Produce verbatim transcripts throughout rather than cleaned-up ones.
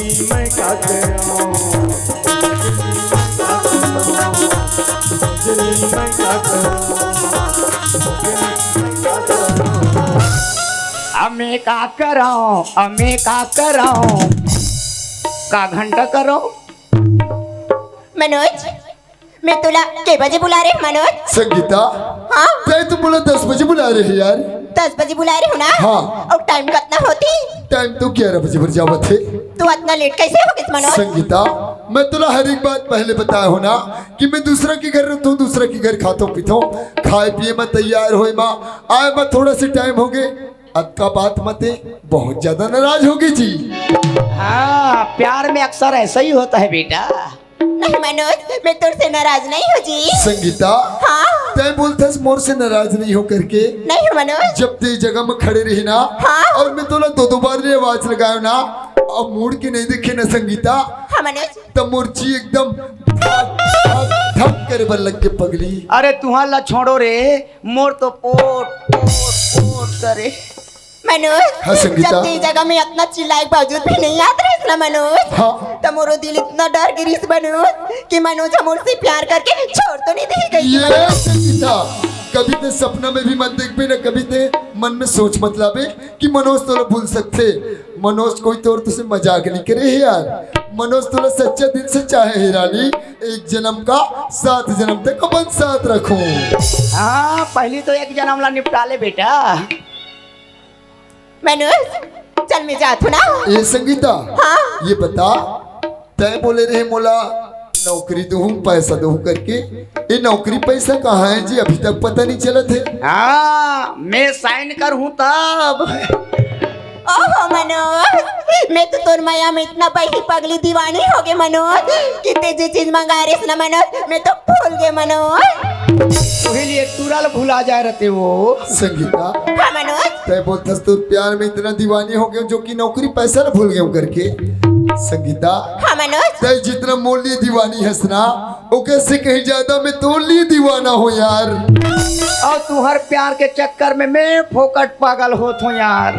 मैं का कराऊं? अब मैं का कराऊं? अब मैं का कराऊं? का घंटा कराऊं? मनोज, मैं तुला के बजे बुला रहे हूँ, मनोज? संगीता, हाँ? तैं तो मोला दस बजे बुला रहे है यार। दस बजे बुला रहे हूँ ना? हाँ। अउ टाइम कतना होती? टाइम तो ग्यारह बजे बर जावत हे। तू अतना लेट कैसे हो गइस, मनोज? संगीता, मैं तुला हर एक बात पहले बताए हूँ ना कि मैं दूसरा के घर रहथों, दूसरा के घर खाथों पीथों, खाए पिए में तैयार होए में, आए में थोड़ा से टाइम होगे। अतका बात मते बहुत ज्यादा नाराज होगे जी। हाँ, प्यार में अक्सर ऐसा ही होता है बेटा। नहीं मनोज, मैं तोर से नाराज नहीं हूँ जी। संगीता, हाँ। तैं बोलथस मोर से नाराज नहीं हो करके। नहीं हूँ मनोज। जब तैं जगह में खड़े रहे ना, हाँ। अउ मैं तोला दो दो बार ले आवाज लगायो ना, अउ मुड़ के नहीं देखे ना संगीता, हाँ मनोज। तब मोर जी एकदम धक धक धक करे बर लग गे पगली। अरे तुहर ला छोड़ो रे, मोर तो पोट पोट पोट करे। मनोज, हाँ, संगीता। जब तैं जगह में अतना चिल्लाए के बावजूद भी नहीं आत रहिस ना मनोज, हाँ। त मोरो दिल अतना डर गे रिहिस मनोज कि मनोज ह मोर से प्यार करके छोड़ तो नहीं देही कहिके ये मनोज। संगीता, कभी तैं सपना में भी मत देखबे ना, कभी तैं मन में सोच मत लाबे कि मनोज तोला भूल सकथे। मनोज कोई तोर से मजाक नहीं करे हे यार। मनोज तोला सच्चा दिल से चाहे हे रानी, एक जन्म का सात जन्म तक अपन साथ रखूं। हाँ, पहली तो एक जन्म ला निपटा ले बेटा। मनोज, चल मैं जात हूँ ना। ए संगीता, हाँ। ये बता, तैं बोले रहे मोला नौकरी दूहूं, पैसा दूहूं करके, ये नौकरी पैसा कहाँ है जी? अभी तक पता नहीं चलत हे। हाँ, मैं साइन करहूं तब। ओहो मनोज, मैं तो तोर मया में इतना बही पगली दीवानी हो गे मनोज कि तैं जे चीज मंगाए रहिस ना मनोज, मैं तो भूल गे मनोज। वही लिए टूरा ल भुला जाए रहते वो। संगीता, हाँ मनोज। तैं बोलथस तोर प्यार में इतना दीवानी हो गेंव जो कि नौकरी पैसा ल भूल गेंव करके। संगीता, हाँ मनोज। तैं जितना मोर लिए दीवानी हस ना, ओकर से कहीं ज्यादा मैं तोर लिए दीवाना हूँ यार। अउ तुहर प्यार के चक्कर में मैं फोकट पागल होत हूँ यार।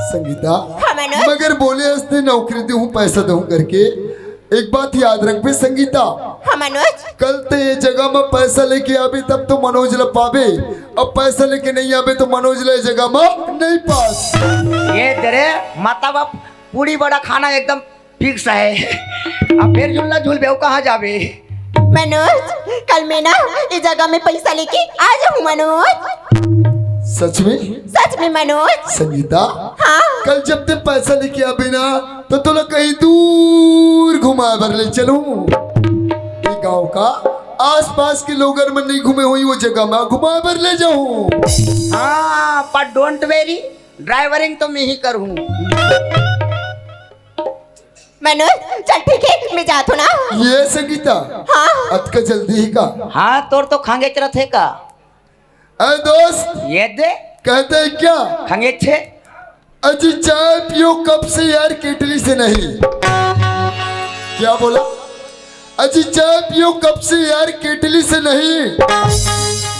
संगीता, हाँ मनोज। मगर बोले हस तैं नौकरी दूहूं, पैसा दूहूं करके, एक बात याद रखबे संगीता। हाँ मनोज। कल तैं ये जगह में पैसा लेके आबे तब तो मनोज ला पाबे, अब पैसा लेके नहीं आबे तो मनोज ला ये जगह में नहीं पास। ये तेरे मतलब अब पूड़ी बड़ा खाना एकदम फिक्स है। अब फिर झुलना झुलबे, कहाँ जाबे? मनोज, कल मैं ना ये जगह में पैसा लेके आ जाहूँ मनोज। सच में? सच में मनोज। संगीता, हाँ। कल जब तैं पैसा लेके आबे ना तो तोला कहीं दूर घुमाए बर ले चलूं। ये गांव का आसपास के लोगन मन नहीं घूमे होही वो जगह में घुमाए बर ले जाहूं। हाँ, पर डोंट वेरी, ड्राइवरिंग तो मैं ही करहूं। मनोज, चल ठीक है, मैं जात हूँ ना। ये संगीता, हाँ। अतका जल्दी ही का? हाँ, तोर तो खंगेच रथे का? अरे दोस्त, ये दे। कहते हैं क्या? खंगेच है। अजी चाय पियो कप से यार, केटली से नहीं। क्या बोला? अजी चाय पियो कप से यार, केटली से नहीं।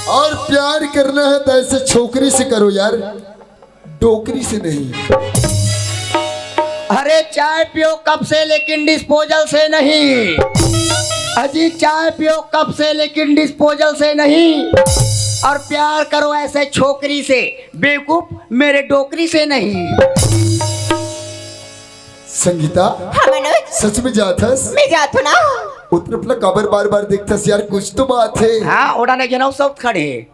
और प्यार करना है तो ऐसे छोकरी से करो यार, डोकरी से नहीं। अरे चाय पियो कप से लेकिन डिस्पोजल से नहीं। अजी चाय पियो कप से लेकिन डिस्पोजल से नहीं। और प्यार करो ऐसे छोकरी से, बेवकूफ मेरे डोकरी से नहीं। संगीता, हाँ मनोज। सच में जात हस? मैं जात हूँ ना। उतरप ला काबर बार बार देखथस यार, कुछ तो बात है। हाँ, ओड़ा ने जनऊ सब खड़े।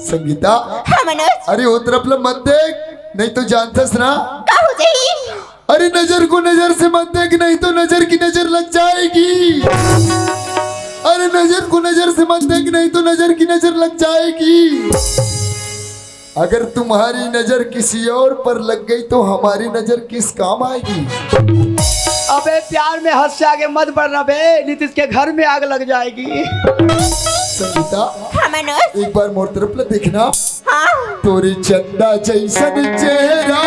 संगीता, हाँ मनोज। अरे उतरप ला मत देख, नहीं तो जानथस ना। का हो जाही? अरे नजर को नजर से मत देख, नहीं तो नजर की नजर लग जाएगी। अरे नजर को नजर से मत देख, नहीं तो नजर की नजर लग जाएगी। अगर तुम्हारी नजर किसी और पर लग गई तो हमारी नजर किस काम आएगी? अबे प्यार में हद से आगे मत बढ़ना बे, नीतीश के घर में आग लग जाएगी। संगीता, हाँ मनोज। एक बार मोर तरफ ले देखना। हाँ। तोरी चंदा जैसन चेहरा,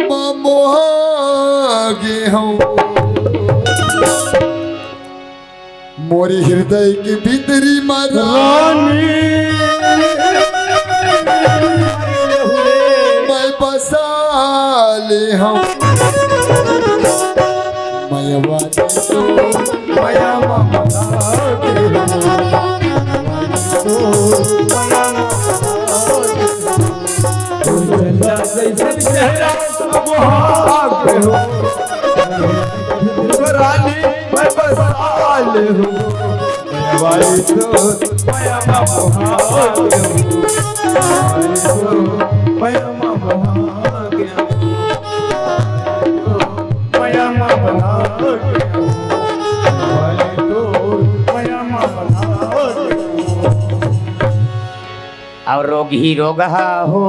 माँ मोहा गे हूँ। मोरी हृदय के भीतरी मा रानी। हम मयवा तो मया ममता के हम। जैसन चेहरा सब भाग हो। रानी मैं बसा ले हूँ। मयवा तो मया ममता के हम। मयवा तो मया ममता के हम। और रोग ही रोग हो।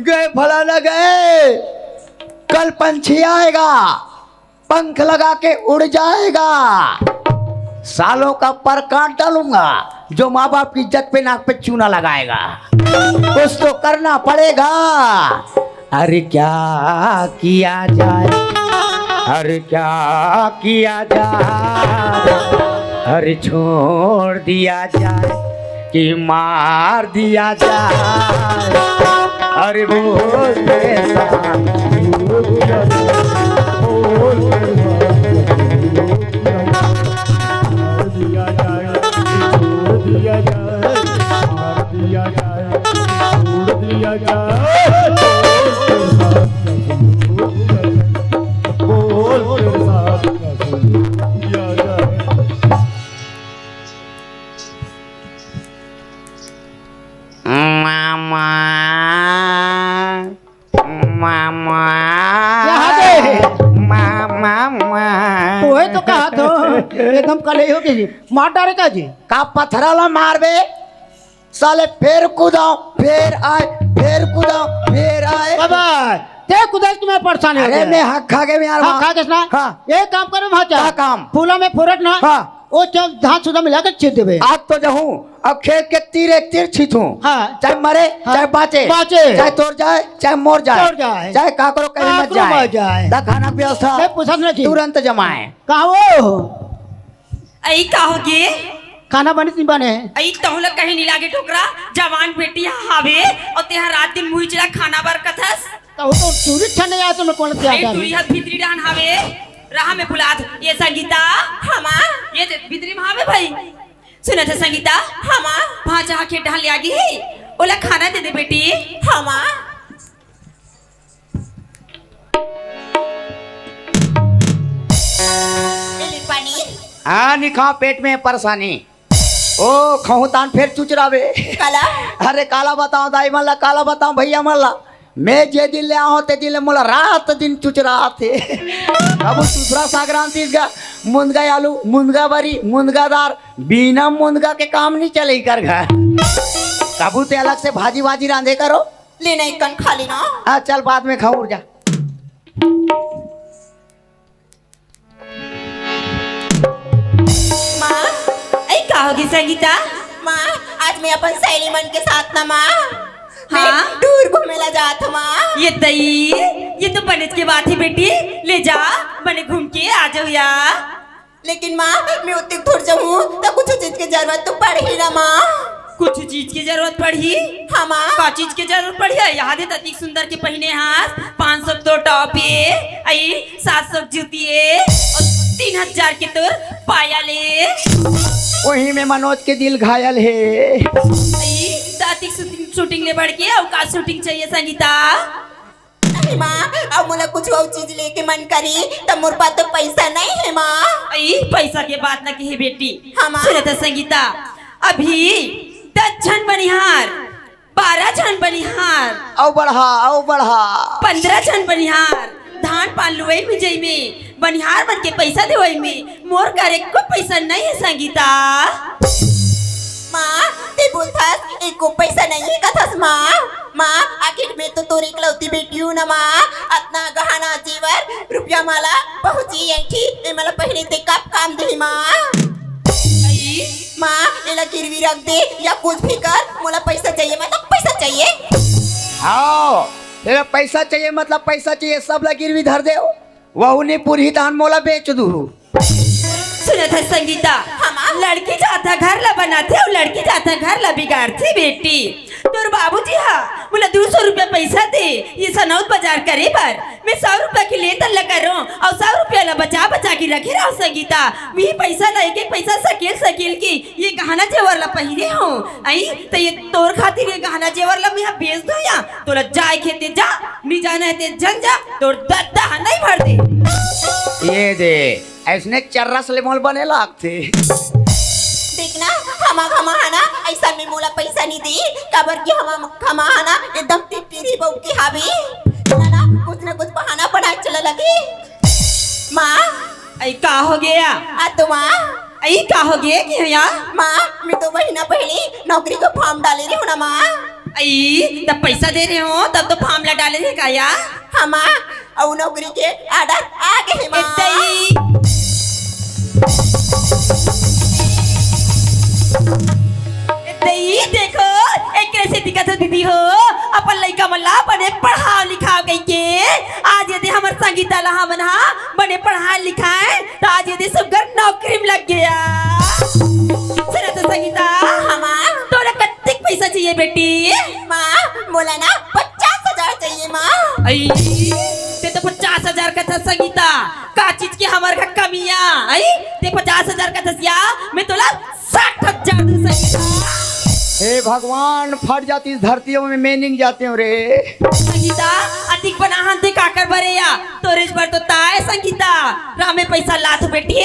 गए फलाना गए, कल पंछी आएगा, पंख लगा के उड़ जाएगा। सालों का पर काट डालूंगा, जो माँ बाप की इज्जत पे नाक पे चूना लगाएगा। कुछ तो करना पड़ेगा। अरे क्या किया जाए, अरे क्या किया जाए, अरे छोड़ दिया जाए कि मार दिया जाए। अरे बोल रे साहब। मामा, मामा, यहाँ दे। मामा, मामा। तोहे तो कहा थो, एकदम कले हो गई। मार डारे का जी? का पथरा ला मारबे? साले फेर कूदाओ, फेर आए, फेर कूदाओ, फेर आए। बाबा, ते कुदाई कि मैं परेशान हो अरे गया। मैं हक खा गए यार हाँ, वहाँ। खा गए ना? हाँ। एक काम करो वहाँ क्या? क्या काम? फूला में फुरट ना। हाँ। वो जब धान सुधा मिला के छीट देबे। आज तो जाऊँ, अब खेत के तीर एक तीर छीटूं। हाँ। चाहे मरे, हाँ। चाहे बाँचे, बाँचे। चाहे तोर जाए, चाहे मोर जाए, तोर जाए। चाहे काकरो कहीं मत काकरो जाए। मत जाए। दा खाना की व्यवस्था मैं पूछत नहीं थी। तुरंत जमाए। कहाँ वो? अई का होगे? खाना बनिस नहीं बने? अई तहूँ ला कहीं नहीं लागे ठोकरा, जवान बेटी हावे, अउ तेहा रात दिन मुही चिला खाना बर कथस। तहूँ तो टूरी छने आए तो मैं कौन से अरे आता टूरी हूँ? हा भीतरी डाहन हावे, रहा मैं बुलात। ये संगीता, हमा, ये दे भीतरी में हावे भाई। सुनत हे संगीता, हमा, भांचा हा खेत डाहन ले आगे हे, ओला खाना दे दे बेटी, हमा। ले ले पानी। हाँ, नहीं खाओ, पेट में परेशानी। ओ, खाहूं ताहन फेर चुचराबे। काला? अरे, काला बताओं दाई मन ला, काला बताओं भैया मन ला। मैं जे दिन ले आहों, ते दिन ले मोला रात दिन चुचराथे। अब दूसरा साग रांधतिस गा, मुनगा आलू, मुनगा बरी, मुनगा दार, बिना मुनगा के काम नहीं चले कर घर। कभू ते अलग से भाजी वाजी रांधे करो। ले नहीं कन खा लेना। हाँ, चल बाद में खाऊं, जा। माँ, अई का होगे संगीता? माँ, आज मैं अपन सहेली मन के साथ ना माँ, मैं हाँ? टूर घूमे ला जात हूँ माँ। ये दई, ये तो बनेच के बात हे बेटी, ले जा, बने घूम के आ जाओ यार। लेकिन माँ, मैं उतनी दूर जाऊँ तो कुछ चीज की जरूरत तो पड़ही ना माँ। कुछ चीज की जरूरत पड़ही? हाँ माँ। का चीज की जरूरत पड़ही? यहाँ दे ततिक सुंदर के पहिने हास, पाँच सौ तो टॉप हे, अई सात सौ जूती हे, अउ तीन हजार के तोर पायल हे। वही में मनोज के दिल घायल हे। अई ततिक शूटिंग, शूटिंग ले बढ़ के अउ का शूटिंग चाहिए संगीता? नहीं माँ, अब मोला कुछ अउ चीज लेके मन करी, त मोर पास तो पैसा नहीं हे माँ। अई, पैसा के बात न कही बेटी। हाँ माँ। सुनत हे संगीता, अभी दस झन बनिहार, बारह झन बनिहार, अउ बढ़ा, अउ बढ़ा। पन्द्रह झन बनिहार, धान पान लुवई मिंजई में बनिहार मन के पैसा देवई में मोर कर एको पैसा नहीं हे संगीता। माँ, ते बोलथस एको पैसा नहीं हे कथस माँ। माँ, आखिर मैं तो तोर इकलौती बेटी हूँ ना माँ। अतना गहना जेवर, रुपया माला, पहुँची ऐठी, ए मला पहिने ते कब काम देही माँ? अई? माँ, एला गिरवी रख दे या कुछ भी कर, मोला पैसा चाहिए, मतलब पैसा चाहिए। हाँ, तेला पैसा चाहिए, मतलब पैसा चाहिए, सब ला गिरवी धर दे। वहू नहीं पुरही तहन मोला बेच दूहू। सुनत हस संगीता, हाँ, माँ। लड़की जात ह घर ला बनाथे अउ लड़की जात ह घर ला बिगाड़थे बेटी। तोर बाबूजी ह मोला दू सौ रुपया पइसा दे, ये सनौत बाजार करे बर। मैं सौ रुपया के लेन देन ला करों अउ सौ रुपया ला बचा बचा के रखे रहूं संगीता। मैं पइसा ला एक एक पइसा सकेल सकेल के ये गहना जेवर ला पहिरे हूं। अई त ये तोर खातिर ये गहना जेवर ला मैं बेच दूं या तोला जाय के हे ते जा, नी जाना हे ते झन जा, तोर दद्दा ह नहीं भर दे। ये दे, अइसने चर्रस ले मोल बने लागथे। देख ना, हमा खमा हा ना, अइसन में मोला पइसा नी दे, काबर कि हमा खमा हा ना, एकदम टिटरी बहू के हावे। ना ना, कुछ ना कुछ बहाना बनाय चला लगे। माँ। अई का हो गया? आ तो माँ। अई का हो गया कि या? माँ, मैं दो महीना पहले नौकरी का फॉर्म डाले रहे हो ना माँ। अई, तब पइसा दे रहे हो, तब तो फॉर्म ला डाले रहे का या? हाँ माँ, अउ नौकरी के ऑर्डर आ गए हे माँ। ए दई। ए दई, देखो, एकरे से दिखत हो दीदी हो, अपन लइका मन ला बने पढ़ाव लिखाव कहिके। आज यदि हमर संगीता ला हमन हा बने पढ़ाय लिखाय, त आज यदि सुग्घर नौकरी में लग गया। सुनत हस संगीता, हाँ माँ। तोला कत्तेक पइसा चाहिए बेटी? माँ, मोला ना पचास हजार चाहिए माँ। अई, ते तो पचास हजार कथस संगीता, का चीज के हमर घर कमिया? अई, ते पचास हजार कथस या, मैं तोला साठ हजार दूं संगीता। हे भगवान, फट जाती इस धरतियों में, मैं निंग जाती हूँ रे। संगीता, अतिक बनाहन ते काकर बरे या? तोरेच बर तो ताय संगीता, रामे पइसा लात बेटी।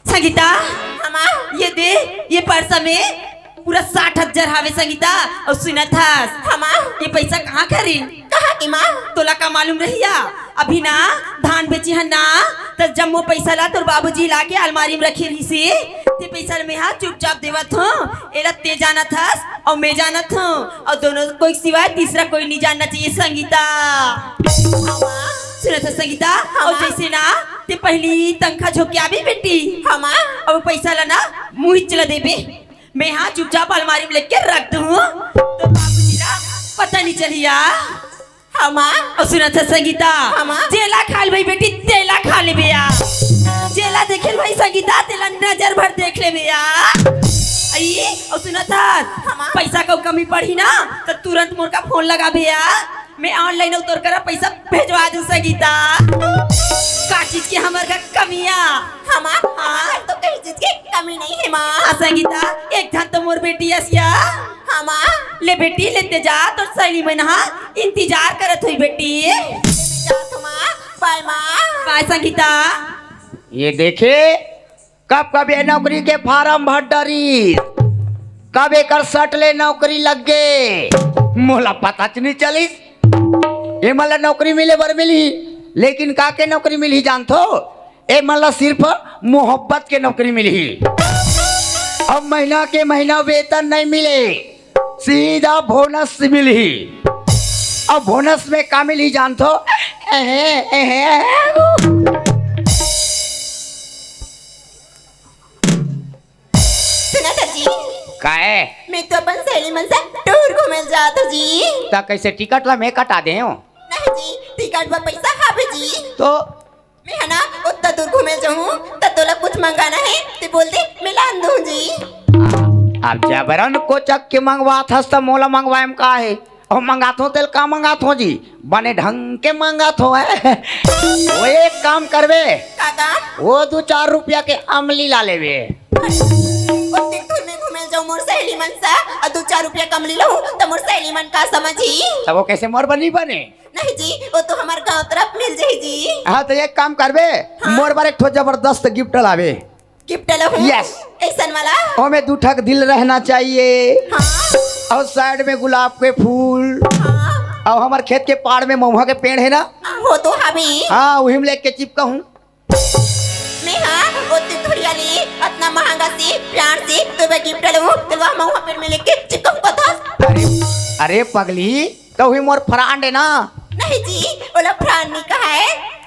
संगीता, हाँ माँ। ये दे, ये पर्स में पूरा साठ हजार हावे संगीता, अउ सुनत हस? हाँ माँ। ये पइसा कहाँ खरी? कहाँ की माँ? तोला का मालूम रहिया? अभी ना धान बेची हन ना, त जम्मो पइसा ला तोर बाबूजी ला के अलमारी में रखे रहिसे। ते पइसा ल मेहा चुपचाप देवत हूँ, एला ते जानत हस अउ मैं जानत हूँ, अउ दोनों कोई सिवाय तीसरा कोई नहीं जानना चाहिए संगीता। हाँ माँ। सुनत हस संगीता, हाँ अउ माँ। जइसे ना ते पहली तनखा झोंके आबे बेटी, हाँ माँ। अउ पइसा ला ना मुहिच ला देबे, मेहा चुपचाप अलमारी में लेके रख दूँ, तोर बाबूजी ला पता नहीं चलिया। हाँ माँ। अउ सुनत हस संगीता, हाँ माँ। जेला खा ले भाई बेटी, तेला खा लेबे या। जेला देखे भाई संगीता, तेला नजर भर देख लेबे या। अई, अउ सुनत हस, हाँ माँ। पइसा के कमी पड़ही ना, त तुरंत मोर का फोन लगाबे या। मैं ऑनलाइन अउ तोर करा पइसा भेजवा दूं संगीता। का चीज के हमर घर कमिया? हाँ माँ, हाँ। हमर घर तो कहीं चीज के कमी नहीं हे माँ। आ संगीता, एक झन तो मोर बेटी अस या। हाँ माँ। ले बेटी, ले ते जा, तोर सहेली मन हा इंतजार करत होही बेटी। ले मैं जात हूँ माँ। बाय माँ। बाय संगीता। ये देखे, कब कब ये नौकरी के फारम भर डरिस, कब एकर सट ले नौकरी लग गे, मोला पताच नइ चलिस। एमन ला नौकरी मिले बर मिलही, लेकिन का के नौकरी मिलही जानथो? एमन ला सिर्फ मोहब्बत के नौकरी मिलही। अब महीना के महीना वेतन नइ मिले, सीधा बोनस मिलही। अब बोनस में का मिलही जानथो? एहे, एहे। सुनत हस जी? काहे? मैं तो अपन सहेली मन से टूर घूमे ल जात हूँ जी। त कइसे, टिकट ला मैं कटा दे हूँ? नहीं जी, टिकट बर पइसा हावे जी। तो मैं हा ना ओत्ता दूर घूमे जाहूँ, त तोला कुछ मंगाना हे ते बोल दे, मैं लान दूँ जी। अब जबरन कोचक के मंगवात हस त मोला मंगवाए म का हे? अउ मंगाथों तेल का मंगाथों जी, बने ढंग के मंगाथों है। वो एक काम करबे, का काम? वो दू चार रुपया के अमली ला लेबे। ओत्ते दूर में घूमे जाऊँ मोर सहेली मन सा, अउ दू चार रुपया के अमली लहूँ त मोर सहेली मन का समझही? तब वो कइसे मोर बनी बने? नहीं जी, वो तो हमर गांव तरफ मिल जाही जी। हाँ, त एक काम करबे, हाँ। मोर बर एक ठो जबरदस्त गिफ्ट लाबे। गिफ्ट लहूँ? Yes। कइसन वाला? ओमे दू ठक दिल रहना चाहिए। हाँ। अउ साइड में गुलाब के फूल। हाँ। अउ हमर खेत के पाड़ में महुआ के पेड़ हे ना? हाँ, वो तो हवे। हाँ, उही में लेके चिपकाहूँ। मैं हाँ, ओत्ते थोरिया ले, अतना महंगा से, प्यार से, तोर बर गिफ्ट लहूँ, तेला महुआ पेड़ में लेके चिपकाहूँ कथस। अरे, अरे पगली, त उही मोर फ्रेंड हे ना? नहीं जी, ओला फ्रेंड नइ कहय,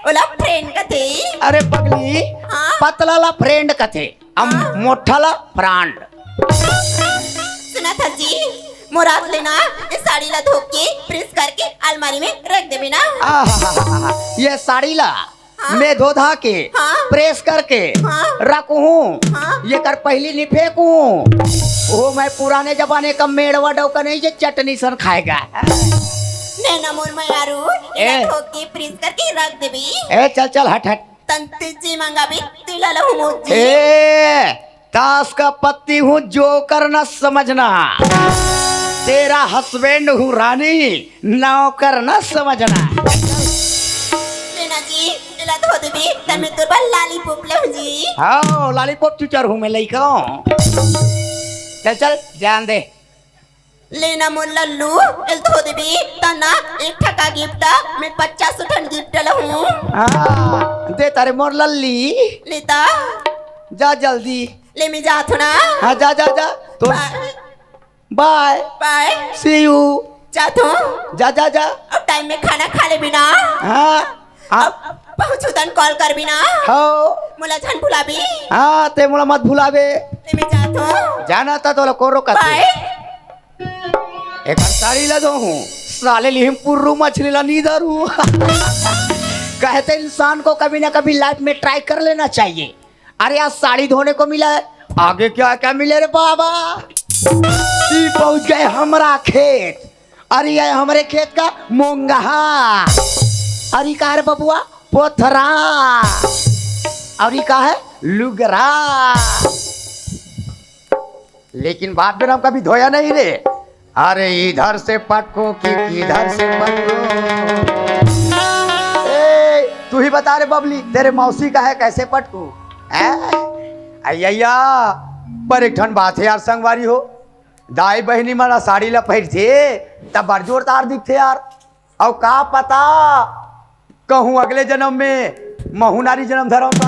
ओला फ्रेंड कथे। अरे पगली, हाँ? पतला ला फ्रेंड कथे, अउ हाँ? मोठा ला फ्रेंड। सुनत हस जी, मोर हाथ ले ना, ये साड़ी ला धो के, प्रेस करके अलमारी में रख देबे ना। आहाहाहा, ये साड़ी ला हाँ। मैं धो धा के, हाँ। प्रेस करके हाँ। रखूं। हाँ। ये कर पहली नहीं फेंकूं। वो मैं पुराने जमाने का मेड़वा डौका नहीं, ये चटनी सन खाएगा। नैना मोर मयारू, ए। इला धो के प्रेस करके रख देबी। ए, चल, चल, हट, हट। तंती जी मंगाबी, तिला लहू मोजी। ए, ताश का पत्ती हूँ, जोकर न समझना। तेरा हस्बैंड हूँ रानी, नौकर न समझना। नैना जी, इला धो देबी, त मैं तोर बर लॉलीपॉप लहूँ जी। हाँ, लॉलीपॉप चुचर हूँ मैं, लइका हूँ। चल, चल, जान दे। लेना मोर लल्लू, एल धो देबी, तना एक ठका गिफ्ट, मैं पचास ठन गिफ्ट लहूँ। हाँ, दे तारे मोर लल्ली। लेता। जा जल्दी। ले मैं जात हूँ ना। हाँ, जा, जा, जा। तो बाय। बाय। बाय। See you। जात हूँ। जा, जा, जा। अब टाइम में खाना खा लेबी ना। हाँ। हाँ। अब पहुँचू तन कॉल करबी ना। हाँ। मोला झन भुलाबी। हाँ, ते मोला मत भुलाबे। ले मैं जात हूँ। जाना था तो को रोकत बाय। एक बार साड़ी ला दो हूँ, साले लिहिम पुर्रू मछली ला नी धरू। कहते इंसान को कभी ना कभी लाइफ में ट्राई कर लेना चाहिए। अरे, आज साड़ी धोने को मिला है, आगे क्या क्या मिले रे बाबा। ई पहुंच गए हमरा खेत। अरे, ये हमरे खेत का मोंगहा। अरे, का रे बबुआ? पोथरा। और ये का है? लुगरा। लेकिन बाप जनम कभी धोया नहीं रे। अरे इधर से पटको कि किधर से पटको? ए, तू ही बता रे बबली, तेरे मौसी का है, कैसे पटको? हैं? अय्या, पर एक ठन बात है यार संगवारी हो, दाई बहिनी मन ला साड़ी ला पहिरथे, तब बड़ जोरदार दिखथे यार। अउ का पता कहूँ अगले जनम में महू नारी जनम धरव त।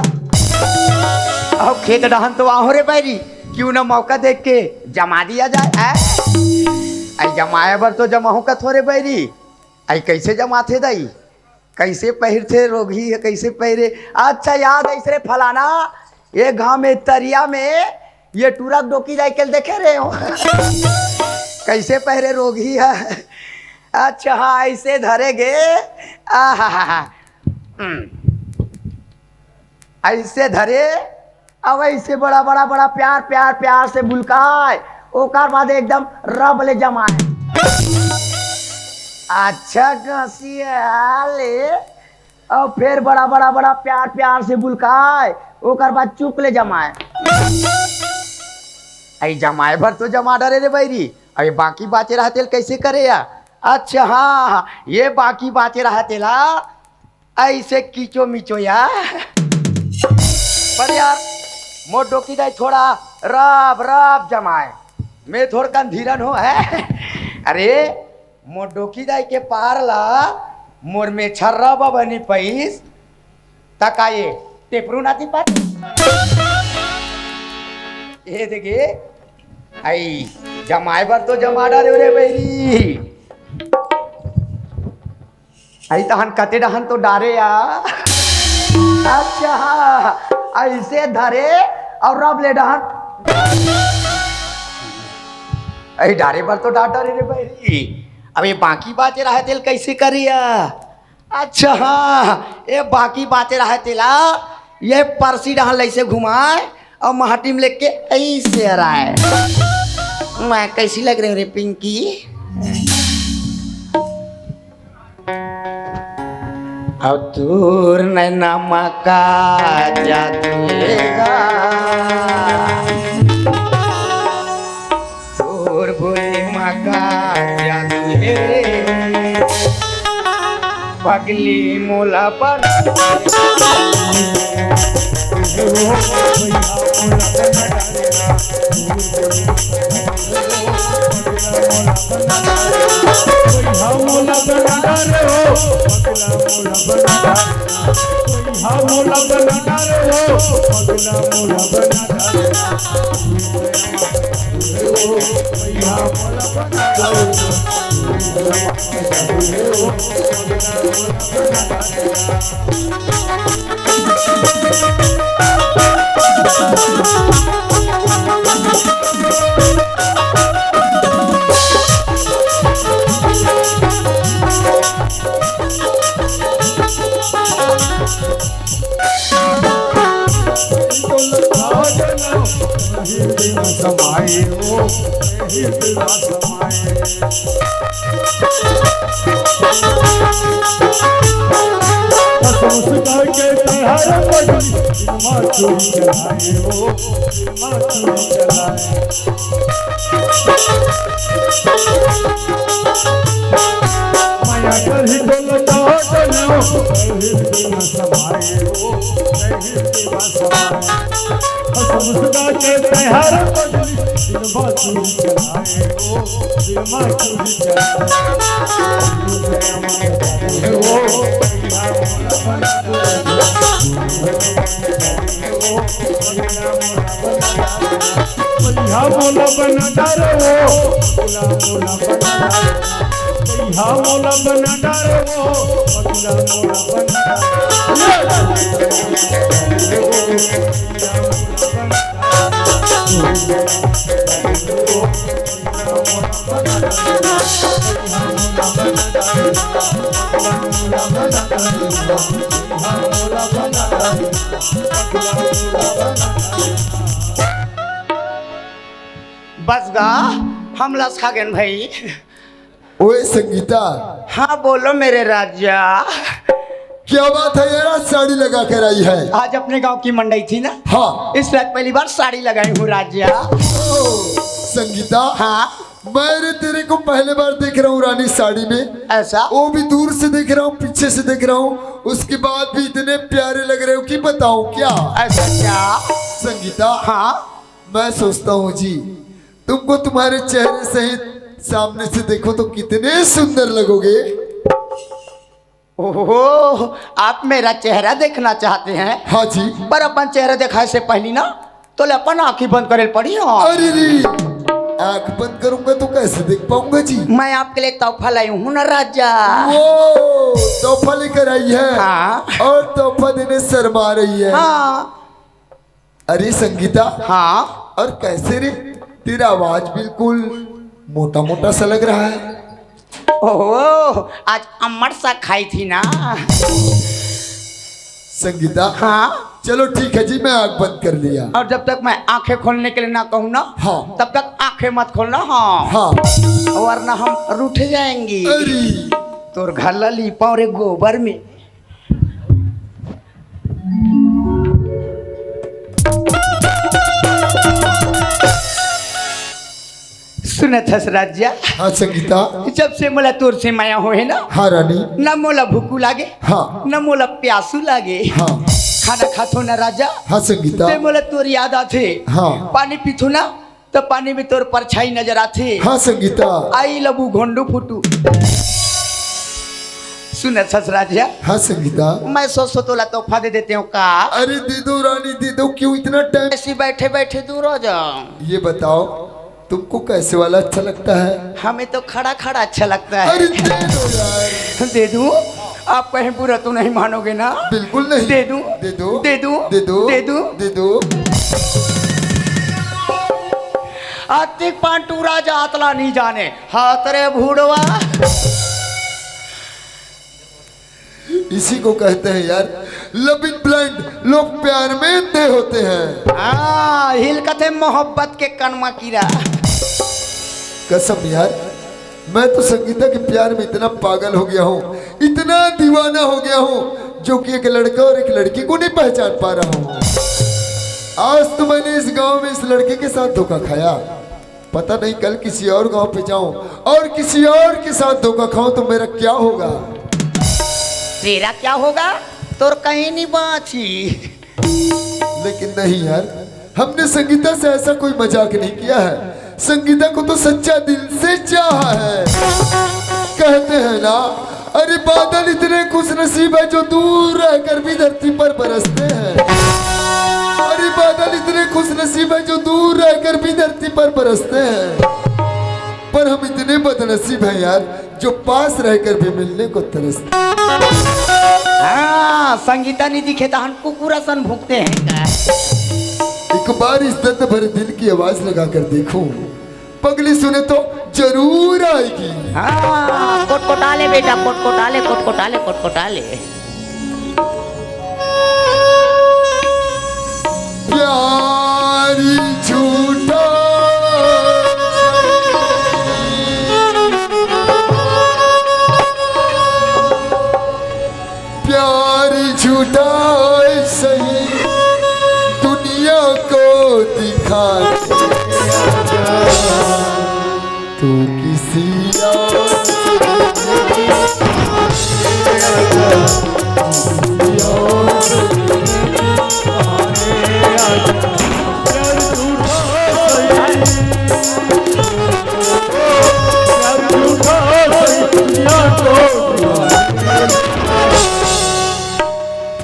अउ खेत डहन तो आहूँ रे बैरी, क्यों न मौका देख के जमा दिया जाए। ऐ, ऐ जमाए बर तो जमाहूँ कथों रे बैरी। ऐ कैसे जमाथे दाई? कैसे पहिरथे रोगही हे, कैसे पहिरे? अच्छा याद आइस रे फलाना, ए गाँव में तरिया में ये टूरा के डोकी दाई के ल देखे रहे हो। कैसे पहिरे रोगही हे। अच्छा हाँ, ऐसे धरे गे। आहा हा हा। ऐसे धरे, अब ऐसे बड़ा बड़ा बड़ा प्यार प्यार प्यार से बुलकाए, ओकर बाद एकदम रब ले जमाए। अच्छा घसिया ले, अउ फेर बड़ा बड़ा बड़ा प्यार प्यार से बुलकाए, ओकर बाद चुप ले जमाए। अई जमाए भर तो जमा डरे रे बैरी, अई बाकी बाचे रहा तेल कैसे करे या? अच्छा हाँ, ये बाकी बाचे रहा तेला ऐसे कीचो मिचो या। पर यार, मोर डोकी दाई थोड़ा राब राब जमाए, मैं थोड़कन धीरन हो है। अरे मोर डोकी दाई के पार ला मोर मेछर्रा बबनी पईस, त का ये टेपरू नाती पार? ए देखे, आई जमाए बर तो जमा डारे रे बैरी। आई तहन कते डहन तो डारे या। अच्छा, ऐसे धरे अउ रब ले डहन। अरे डारे बर तो डार डारे रे बहिरी। अब ये बाकी बाचे रहे तेल कैसे करिया? अच्छा हाँ, ये बाकी बाचे रहे तेला ये परसी डहन लैसे घुमाए अउ माटी में लेके ऐसे हराए। मैं कैसी लग रही हूँ रे पिंकी? अब तोर नैना मा का जादू हे गा, तोर बोली मा का जादू हे, पगली मोला बना। ओ, एही दिला समाए। कसम से कह के तैयार पगली, दिनमा चूड़ी चढ़ाए ओ, दिनमा चूड़ी चढ़ाए। माया करही बोल तो डलो, एही दिला समाए ओ, एही दिला समाए। समझदा के तैयार पगली, दिनमा चूड़ी चढ़ाए ओ, दिनमा चूड़ी चढ़ाए ओ। बलिया मोला बना डारे ओ, बलिया मोला बना डारे, बलिया मोला बना डारे ओ, बलिया मोला बना डारे। बस गा, हम लस खा गेन भाई। ओए संगीता। हाँ, बोलो मेरे राजा। क्या बात है यार, आज साड़ी लगा कर आई है। आज अपने गांव की मंडई थी ना, हाँ। इस लायक पहली बार साड़ी लगाई हूँ राजा। ओ, संगीता। हाँ। मैं रे तेरे को पहले बार देख रहा हूँ रानी साड़ी में। ऐसा? वो भी दूर से देख रहा हूँ, पीछे से देख रहा हूँ, उसके बाद भी इतने प्यारे लग रहे हो कि बताऊं क्या। ऐसा क्या? संगीता। हाँ। मैं सोचता हूँ जी, तुमको तुम्हारे चेहरे सहित सामने से देखो तो कितने सुंदर लगोगे। ओहो, आप मेरा चेहरा देखना चाहते हैं? हाँ जी। पर अपन चेहरा दिखाए से पहली ना, तोला अपन आँखी बंद करे पड़ी। हाँ। अरे रे, आँख बंद करूंगा तो कैसे देख पाऊंगा जी? मैं आपके लिए तोहफा लाई हूँ ना राजा। वो तोहफा लेकर आई है। हाँ। और तोहफा देने शर्मा रही है। हाँ। अरे संगीता। हाँ। और कैसे रे, तेरा आवाज बिल्कुल मोटा मोटा सा लग रहा है। ओहो, आज अम्मट सा खाई थी ना। संगीता। हाँ। चलो ठीक है जी, मैं आंख बंद कर लिया। और जब तक मैं आंखें खोलने के लिए ना कहूँ ना, हाँ। तब तक आंखें मत खोलना। हाँ। हाँ। वरना हम रूठ जाएंगे। अरे। तोर घर ला लीपा और एक गोबर में। सुनत हस राजा? हाँ संगीता। जब से मोला तोर से माया होहे ना, हाँ रानी। न मोला भूखू लागे, हाँ। न मोला प्यासू लागे। हाँ। खाना खाथो ना राजा, हाँ संगीता। ते मोला तोर याद आथे। हाँ। पानी पीथो ना, त पानी में तोर परछाई नजर आथे। हाँ संगीता। आई लबू घोंडू फुटू। सुनत हस राजा? हाँ संगीता। मैं सोचो तोला तोहफा दे देते हो का? अरे दे दो रानी, दे दो। क्यों इतना टाइम? ऐसे बैठे बैठे दूर हो जाओ। ये बताओ, तुमको कैसे वाला अच्छा लगता है? हमें तो खड़ा खड़ा अच्छा लगता है। अरे दे दो यार। दे दूं? आप कहीं बुरा तो नहीं मानोगे ना? बिल्कुल नहीं। दे दूं? दे दो। दे दूं? दे दो। दे दूं? दे दो। अतिक पांटू राजा अतला नहीं जाने। हाथ रे भूड़वा। इसी को कहते हैं यार, लव इन ब्लाइंड। लोग प्यार में अंधे होते हैं। हाँ, हिल कथे मोहब्बत के कनमा कीरा। कसम यार, मैं तो संगीता के प्यार में इतना पागल हो गया हूँ, इतना दीवाना हो गया हूँ, जो कि एक लड़का और एक लड़की को नहीं पहचान पा रहा हूँ। आज तो मैंने इस गांव में इस लड़के के साथ धोखा खाया, पता नहीं कल किसी और गांव पे जाऊं और किसी और के साथ धोखा खाऊं तो मेरा क्या होगा? तेरा क्या होगा? तोर कहीं नहीं बाची। लेकिन नहीं यार, हमने संगीता से ऐसा कोई मजाक नहीं किया है। संगीता को तो सच्चा दिल से चाहा है। कहते हैं ना, अरे बादल इतने खुशनसीब है जो दूर रहकर भी धरती पर बरसते हैं। अरे बादल इतने खुशनसीब है जो दूर रहकर भी धरती पर बरसते हैं, पर हम इतने बदनसीब हैं यार, जो पास रहकर भी मिलने को तरसते हैं। हाँ, संगीता नहीं दिखे तो हम कुकुर असन भूखते हैं का? एक बार इस दर्द भरे दिल की आवाज लगा कर देखो, पगली सुने तो जरूर आएगी। हाँ, कोटकोटा ले बेटा, कोटकोटा ले, कोटकोटा ले, कोटकोटा ले। प्यारी झूठा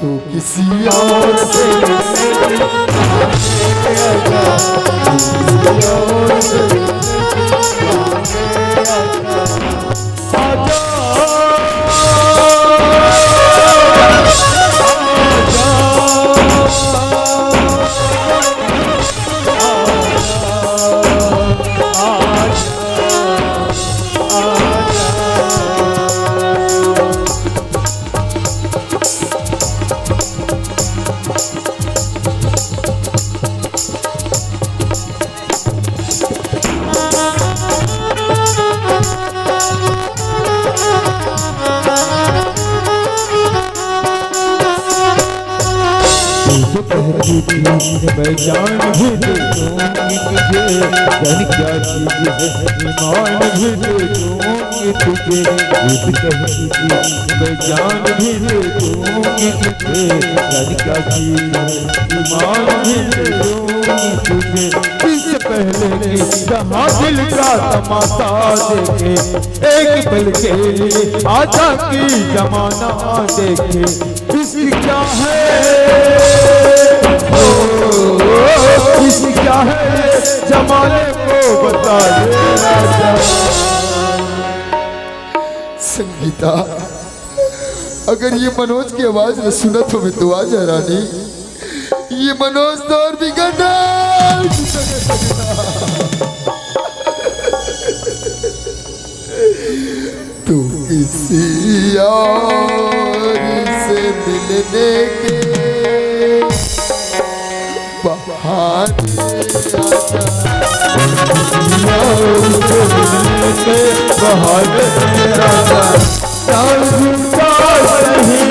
तू किसी और से मिलने आजा, किसी और से मिलने आजा। तुझे कहती थी मैं जान भी दे दूंगी तुझे, जान क्या चीज है ईमान भी दे दूंगी तुझे। तुझे कहती थी मैं जान भी दे दूंगी तुझे, जान क्या चीज है ईमान भी दे दूंगी तुझे। इससे पहले कि जहां दिल का तमाशा देखे, एक पल के लिए आजा कि जमाना देखे। इश्क क्या है, ओ, इश्क क्या है, ये जमाने को बता दे राजा। संगीता, अगर ये मनोज की आवाज न सुनत होवे तो आजा रानी, ये मनोज तो और भी गंडा। तू किसी और से मिलने के बहाने आजा। किसी और से मिलने के बहाने आजा। चांद झूठा सही,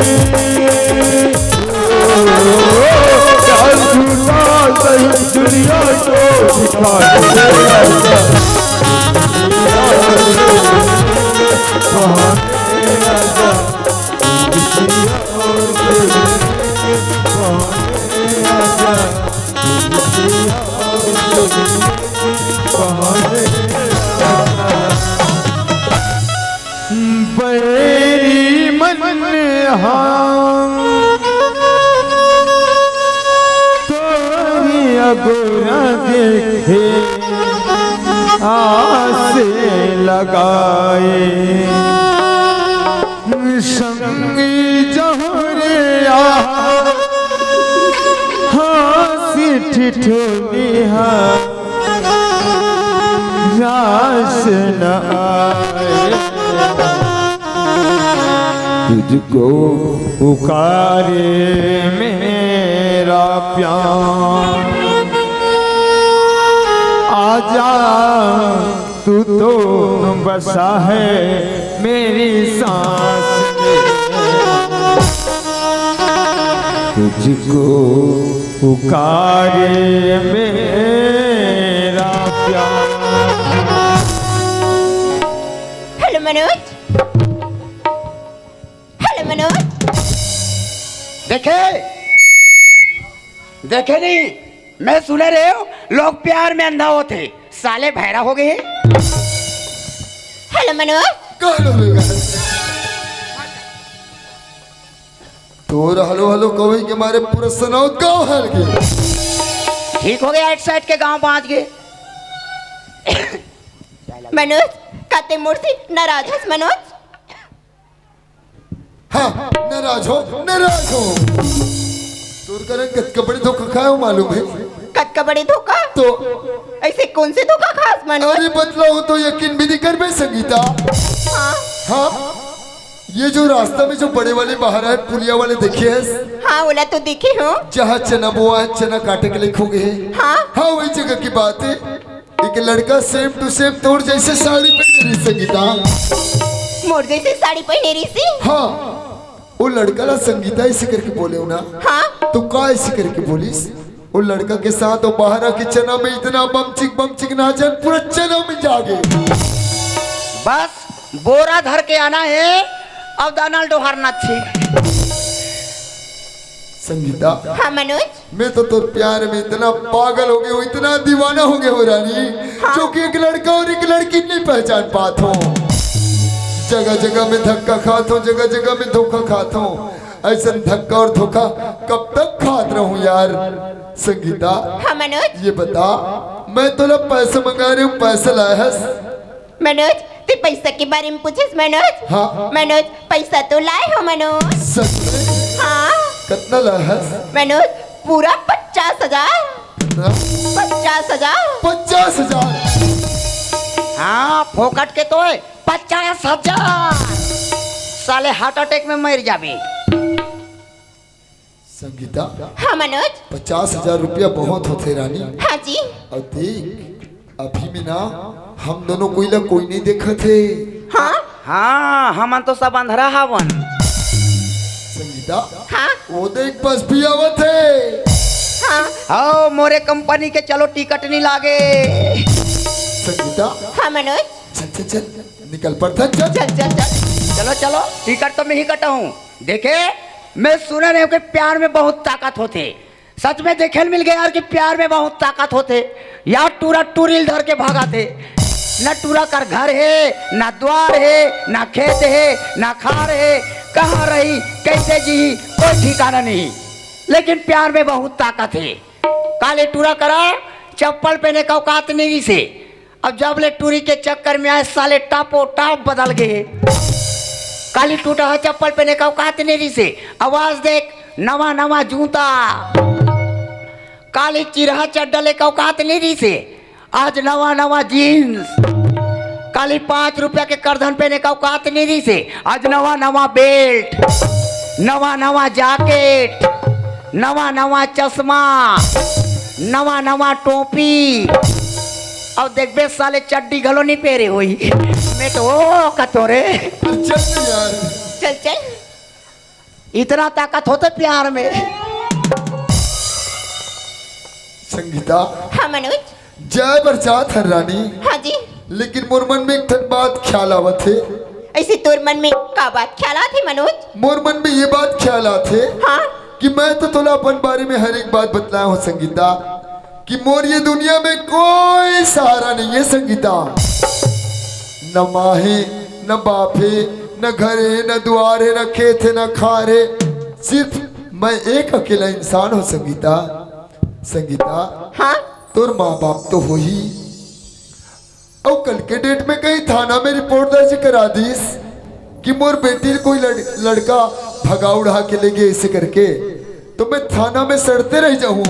चांद झूठा सही, दुनिया को दिखा दे। बैरी मन हाँ, तोरी अगोरा देखे आस लगाए। संगी जहरिया हाँसी ठिठोली हा रास न आए। तुझको पुकारे मेरा प्यार, आजा तू तो बसा है मेरी सांस में। तुझको पुकारे मेरा प्यार। Hello Manoj, hello Manoj. देखे, देखे नहीं, मैं सुने रहे हूँ, लोग प्यार में अंधा होते, साले भैरा हो गए। हेलो मनोज। कौन हो गया? तोर हेलो हेलो कहे के मारे पूरा सनौत गाँव हल गए। ठीक हो गया, एक साइड के गांव बांच गए। मनोज, का तैं मोर से नाराज हस मनोज? हाँ, नाराज हो, नाराज हो। तोर कारण कतका बड़े धोखा खाए हो मालूम है? कतका बड़े धोखा? तो अइसे कौन से धोखा खास मनोज? अरे बतलाओ तो यकीन भी नहीं करबे संगीता। हाँ। हाँ, ये जो रास्ता में जो बड़े वाले बहारा है, पुलिया वाले देखे है? हाँ, ओला तो देखे हो। जहाँ चना बोआ है, चना काटे के लिए खो गए। हाँ। हाँ, वही जगह की बात है। एक लड़का same to same तोर जैसे साड़ी पहने रही संगीता। मोर जैसे साड़ी पहने रही सी? हाँ, वो लड़का ला संगीता ऐसे करके बोले हो ना? हाँ। तो का ऐसे करके बोलिस? वो लड़का के साथ वो बहारा के चना में इतना बमचिक बमचिक नाचन, पूरा चना में जागे। बस, बोरा धर के आना हे, अब दाना ल डोहारना हे। संगीता, हाँ मनोज। मैं तो तोर प्यार में इतना पागल हो गया हूँ, इतना दीवाना हो गया हूँ रानी, हाँ। जो कि एक लड़का और एक लड़की नहीं पहचान पात हूँ। जगह जगह में धक्का खात हूँ, जगह जगह में धोखा खात हूँ। ऐसा धक्का और धोखा कब तक खात रहूं यार? संगीता, हाँ मनोज। ये बता, मैं तोला पैसा मंगा रहे हूँ, पैसा लाया हस? मनोज, ते पैसा के बारे में पूछिस मनोज? हाँ। मनोज, पैसा तो लाए हो मनोज। सच में? हाँ। कितना लाया हस? मनोज, पूरा पचास हजार। कितना? पचास हजार। पचास हजार? हाँ, फोकट के तो है पचास हजार। साले हार्ट अटैक में मर जाबे। संगीता, हाँ मनोज। पचास हजार रुपया बहुत होथे रानी। हाँ जी। और देख, अभी में ना हम दोनों कोई ला कोई नहीं देखत हे। हाँ। हाँ, हमन तो सब अंधरा हावन। संगीता, हाँ। वो देख बस भी आवत हे। हाँ। आओ मोरे कंपनी के, चलो टिकट नहीं लागे। संगीता। हाँ मनोज। चल चल चल, निकल पड़थन, चल। चल चल चल। चलो चलो, टिकट तो मैं ही कटाहूँ। देखे, मैं सुने रहे हूँ कि प्यार में बहुत ताकत होथे। सच में देखे ल मिल गया यार कि प्यार में बहुत ताकत होथे। यार टूरा टूरी ल धर के भागथे। न टूरा कर घर हे, न द्वार हे, न खेत हे, न खार हे, कहाँ रही, कैसे जी, कोई ठिकाना नहीं। लेकिन प्यार में बहुत ताकत हे। काली टूरा करा चप्पल पहने का औकात नहीं रिसे। अब जब ले टूरी के चक्कर में आए, साले टापो टाप बदल गए। काली टूरा ह चप्पल पहने का औकात नहीं रिसे। आवाज देख, नवा नवा जूता। काली चिरहा चड्डा ले का औकात नहीं रिसे। आज नवा नवा जींस। काली पाँच रुपया के करधन पहने का औकात नहीं रिसे। आज नवा नवा बेल्ट, नवा नवा जैकेट, नवा नवा चश्मा, नवा नवा टोपी। अउ देखबे साले चड्डी घलो नहीं पहरे होही। मैं तो ओ कतो रे। चल यार। चल चल। इतना ताकत होथे प्यार में। संगीता। हाँ मनोज। जाए बर जात हन रानी। हाँ जी। लेकिन मोर मन में एक ठन बात ख्याल आवत हे। ऐसे तोर मन में का बात ख्याल आत हे मनोज? मोर मन में ये बात ख्याल आत हे हाँ। कि मैं तो तोला अपन बारे में हर एक बात बतलाया हूँ संगीता, कि मोर ये दुनिया में कोई सहारा नहीं है संगीता। न माँ हे, न बाप हे, न घर हे, न दुआर हे, न खेत हे, न खार हे। सिर्फ मैं एक अकेला इंसान हूँ संगीता। संगीता, हाँ? तोर माँ बाप तो होही, अउ कल के डेट में कहीं थाना में रिपोर्ट दर्ज करा दिस कि मोर बेटी ल कोई लड़-, लड़का भगा उड़ा के ले गे ऐसे करके, तो मैं थाना में सड़ते रह जाऊँ।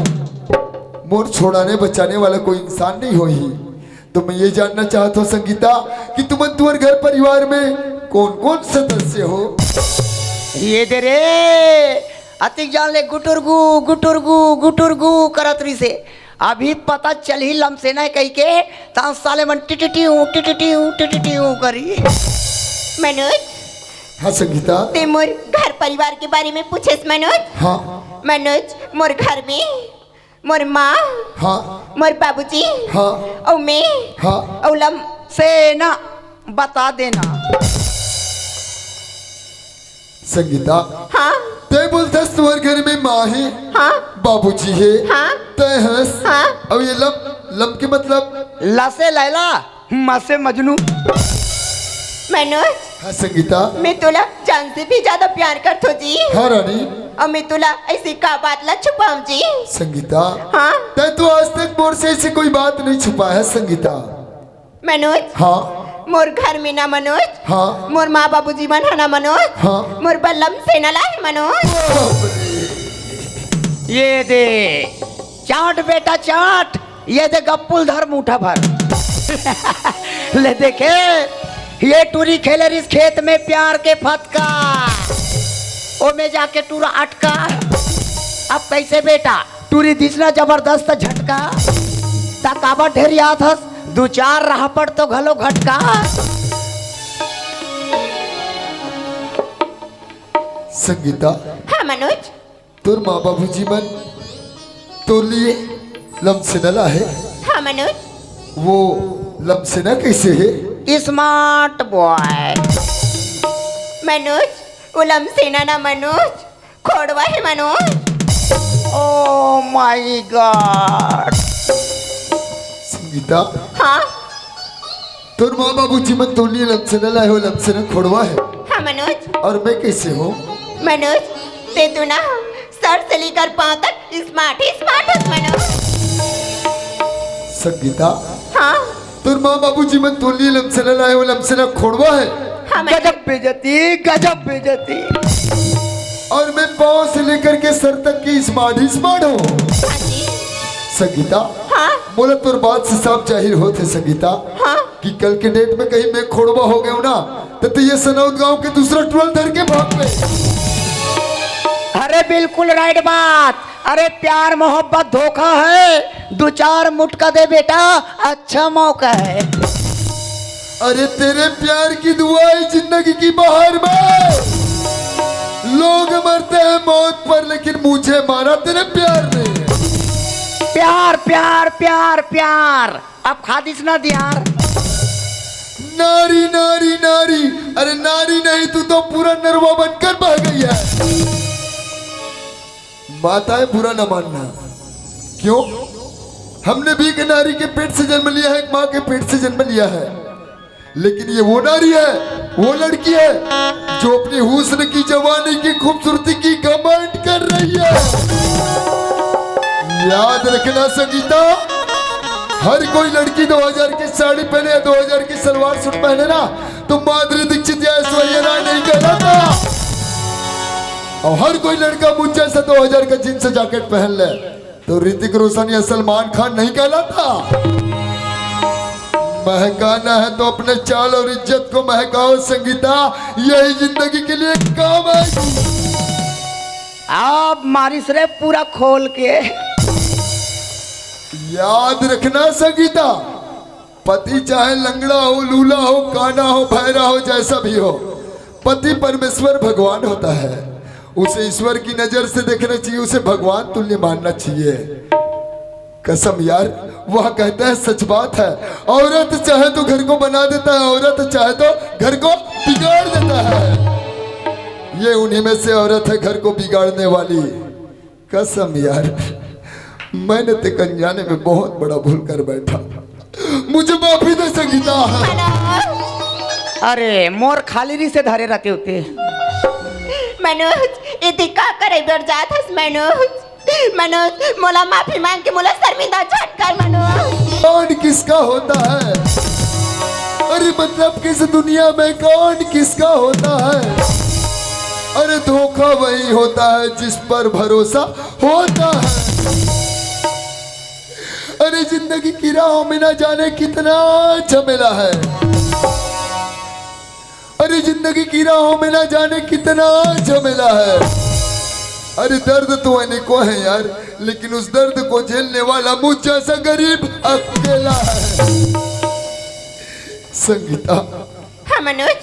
मोर छोड़ाने बचाने वाला कोई इंसान नहीं होही। तो मैं ये जानना चाहत हूँ संगीता कि तुमन तुहर घर परिवार में कौन कौन सदस्य हो? ये दे रे, अतिक जान ले गुटुरगु गुटुरगु गुटुरगु करत रिसे। अभी पता चलही लमसेना कहिके, त साले मन टिटिटिऊ टिटिटिऊ टिटिटिऊ करी। मनोज। हाँ संगीता। ते मोर घर परिवार के बारे में पूछेस मनोज। हाँ। मनोज, मोर घर में मोर माँ, हाँ। मोर बाबूजी, हाँ। अउ मैं, हाँ। अउ लमसेना बता देना। संगीता, हाँ। तैं बोलथस तुहर घर में माँ हे, हाँ। बाबूजी हे, हाँ। तैं हस, हाँ। अउ ये लम, लम के मतलब? लसे लैला, मसे मजनू। मनोज। हाँ संगीता। मैं तोला जान से भी ज्यादा प्यार करथो जी। हाँ रानी। अउ मैं तोला ऐसी का बात ला छुपाऊं जी? संगीता। हाँ। तैं तो आज तक मोर से ऐसी कोई बात नहीं छुपाया है संगीता। मनोज। हाँ। मोर घर में ना मनोज। हाँ। मोर माँ बाबूजी मन ह ना मनोज। हाँ। मोर बर लमसेना लाही मनोज। बाप रे। ये दे, चाट बेटा चाट, ये दे गप्पुल धर मुठा भर। ले देखे, ये टूरी खेले रिस खेत में प्यार के फतका, ओमे जाके टूरा अटका। अब कैसे बेटा? टूरी दिसना जबरदस्त झटका, त काबर ढेरियात हस, दू चार राहपट तो घलो घटका। संगीता। हाँ मनोज। तोर माँ बाबूजी मन तोर लिए लमसेना लाहे। हाँ मनोज। वो लमसेना कैसे हे? स्मार्ट बॉय। मनोज, वो लमसेना ना मनोज, खोड़वा है Manoj. Oh my God. Sangeeta, हाँ। तोर माँ बाबूजी मन तोर लिए लमसेना लाए हो, लमसेना खोड़वा है। हाँ मनोज। और मैं कैसे हूँ? मनोज, ते तो ना सर से लेकर पाँव तक स्मार्ट ही स्मार्ट हस मनोज। संगीता, हाँ। तोर माँ बाबूजी मन तोर लिए लमसेना लाए हो, लमसेना खोड़वा है। हाँ, मैं गजब बेइज्जती, गजब बेइज्जती। और मैं पाँव से लेकर के सर तक की स्मार्ट ही स्मार्ट हूँ। हाँ जी। संगीता, हाँ। मोला तोर बात से साफ जाहिर होत है संगीता, हाँ। कि कल के डेट में कहीं मैं खोड़वा हो गया हूँ ना, तो, तो ये सनौत गांव के दूसरा टोला धर के भाग गए। अरे बिल्कुल राइट बात। अरे प्यार मोहब्बत धोखा है, दो चार मुटका दे बेटा, अच्छा मौका है। अरे तेरे प्यार की दुआ है जिंदगी की बहार में। लोग मरते हैं मौत पर, लेकिन मुझे मारा तेरे प्यार ने। प्यार, प्यार, प्यार, प्यार। अब खा दिस ना दियार। नारी, नारी, नारी। अरे नारी नहीं, तू तो पूरा नरवा बनकर बह गई है। माताएं, बुरा न मानना। क्यों? हमने भी एक नारी के पेट से जन्म लिया है, एक माँ के पेट से जन्म लिया है, लेकिन ये वो नारी है, वो लड़की है जो अपनी हुस्न की, जवानी की खूबसूरती की घमंड कर रही है। याद रखना संगीता, हर कोई लड़की दो हज़ार की साड़ी पहने या दो हज़ार की सलवार सूट पहने ना, तो माधुरी दीक्षित या ऐश्वर्या राय नहीं कहलाता। और हर कोई लड़का मुझ जैसा दो हज़ार का जींस जैकेट पहन ले, तो ऋतिक रोशन या सलमान खान नहीं कहलाता। महकाना है तो अपने चाल और इज्जत को महकाओ संगीता, यही जिंदगी के लिए काम आएगी। आप मारिस रे पूरा खोल के। याद रखना संगीता, पति चाहे लंगड़ा हो, लूला हो, काना हो, भैरा हो, जैसा भी हो, पति परमेश्वर भगवान होता है। उसे ईश्वर की नजर से देखना चाहिए, उसे भगवान तुल्य मानना चाहिए। कसम यार, वह कहता है, सच बात है, औरत चाहे तो घर को बना देता है, औरत चाहे तो घर को बिगाड़ देता है। ये उन्हीं में से औरत है घर को बिगाड़ने वाली। कसम यार, मैंने तेक अनजाने में बहुत बड़ा भूल कर बैठा, मुझे माफी दे संगीता। अरे मोर खाली री से धरे रहते होते। मनोज, ये का करे बर जात हस मनोज? मनोज, मोला माफी मांग के मोला शर्मिंदा झन कर मनोज। कौन किसका होता है? अरे मतलब किस दुनिया में कौन किसका होता है? अरे धोखा वही होता है जिस पर भरोसा होता है। अरे जिंदगी की राहों में ना जाने कितना झमेला है। अरे जिंदगी की राहों में ना जाने कितना झमेला है। अरे दर्द तो अनेकों है यार, लेकिन उस दर्द को झेलने वाला मुझ जैसा गरीब अकेला है। संगीता। हाँ मनोज।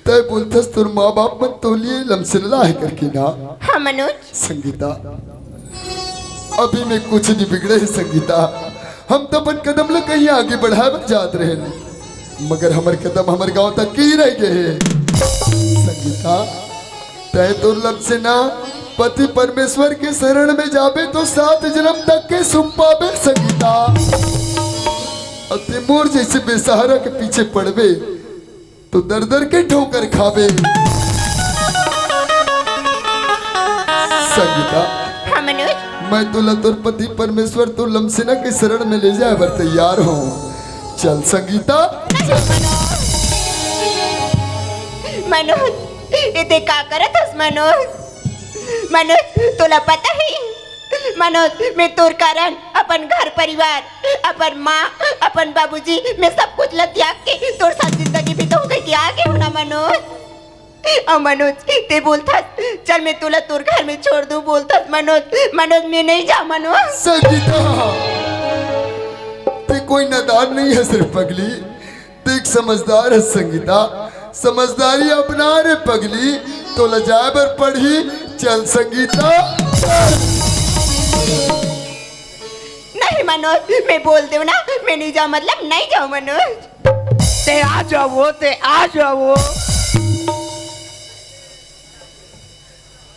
तय बोलथस तोर माँ बाप मन तो लिए लमसेना लाए करके ना। हाँ मनोज। संगीता, अभी में कुछ नहीं बिगड़े है संगीता। हम तो अपन कदम ल कहीं आगे बढ़ाए बर जात रहे, मगर हमर कदम हमर गांव तक ही रह गए है। संगीता, तय तोर लमसेना पति परमेश्वर के शरण में जाबे तो सात जन्म तक के सुख पाबे संगीता। अब ते मोर जैसे बेसहारा के पीछे पड़बे तो दर दर के ठोकर खाबे। संगीता, हाँ मनोज। मैं तोला तोर पति परमेश्वर तोर लमसेना के शरण में ले जाए बर तैयार हूँ। चल संगीता। नहीं मनोज। मनोज, ये ते का करत हस मनोज? मनोज, तोला पता है मनोज, मैं तोर कारण अपन घर परिवार, अपन माँ, अपन बाबूजी, मैं सब कुछ ल त्याग के तोर साथ जिंदगी बिताऊं कहिके आ गे हूँ ना मनोज। अउ मनोज, ते बोलथस, चल मैं तोला तोर घर में छोड़ दूं बोलथस मनोज। मनोज, मैं नहीं जाऊं मनोज। संगीता, ते कोई नादान नहीं है सिर्फ पगली। देख, समझदार है संगीता, समझदारी अपना रे पगली, तोला जाए बर पड़ही। चल संगीता, चल। नहीं मनोज, मैं बोल देव ना, मैं नहीं जाऊं, मतलब नहीं जाऊं मनोज। ए, आ जाओ, ते आ जाओ।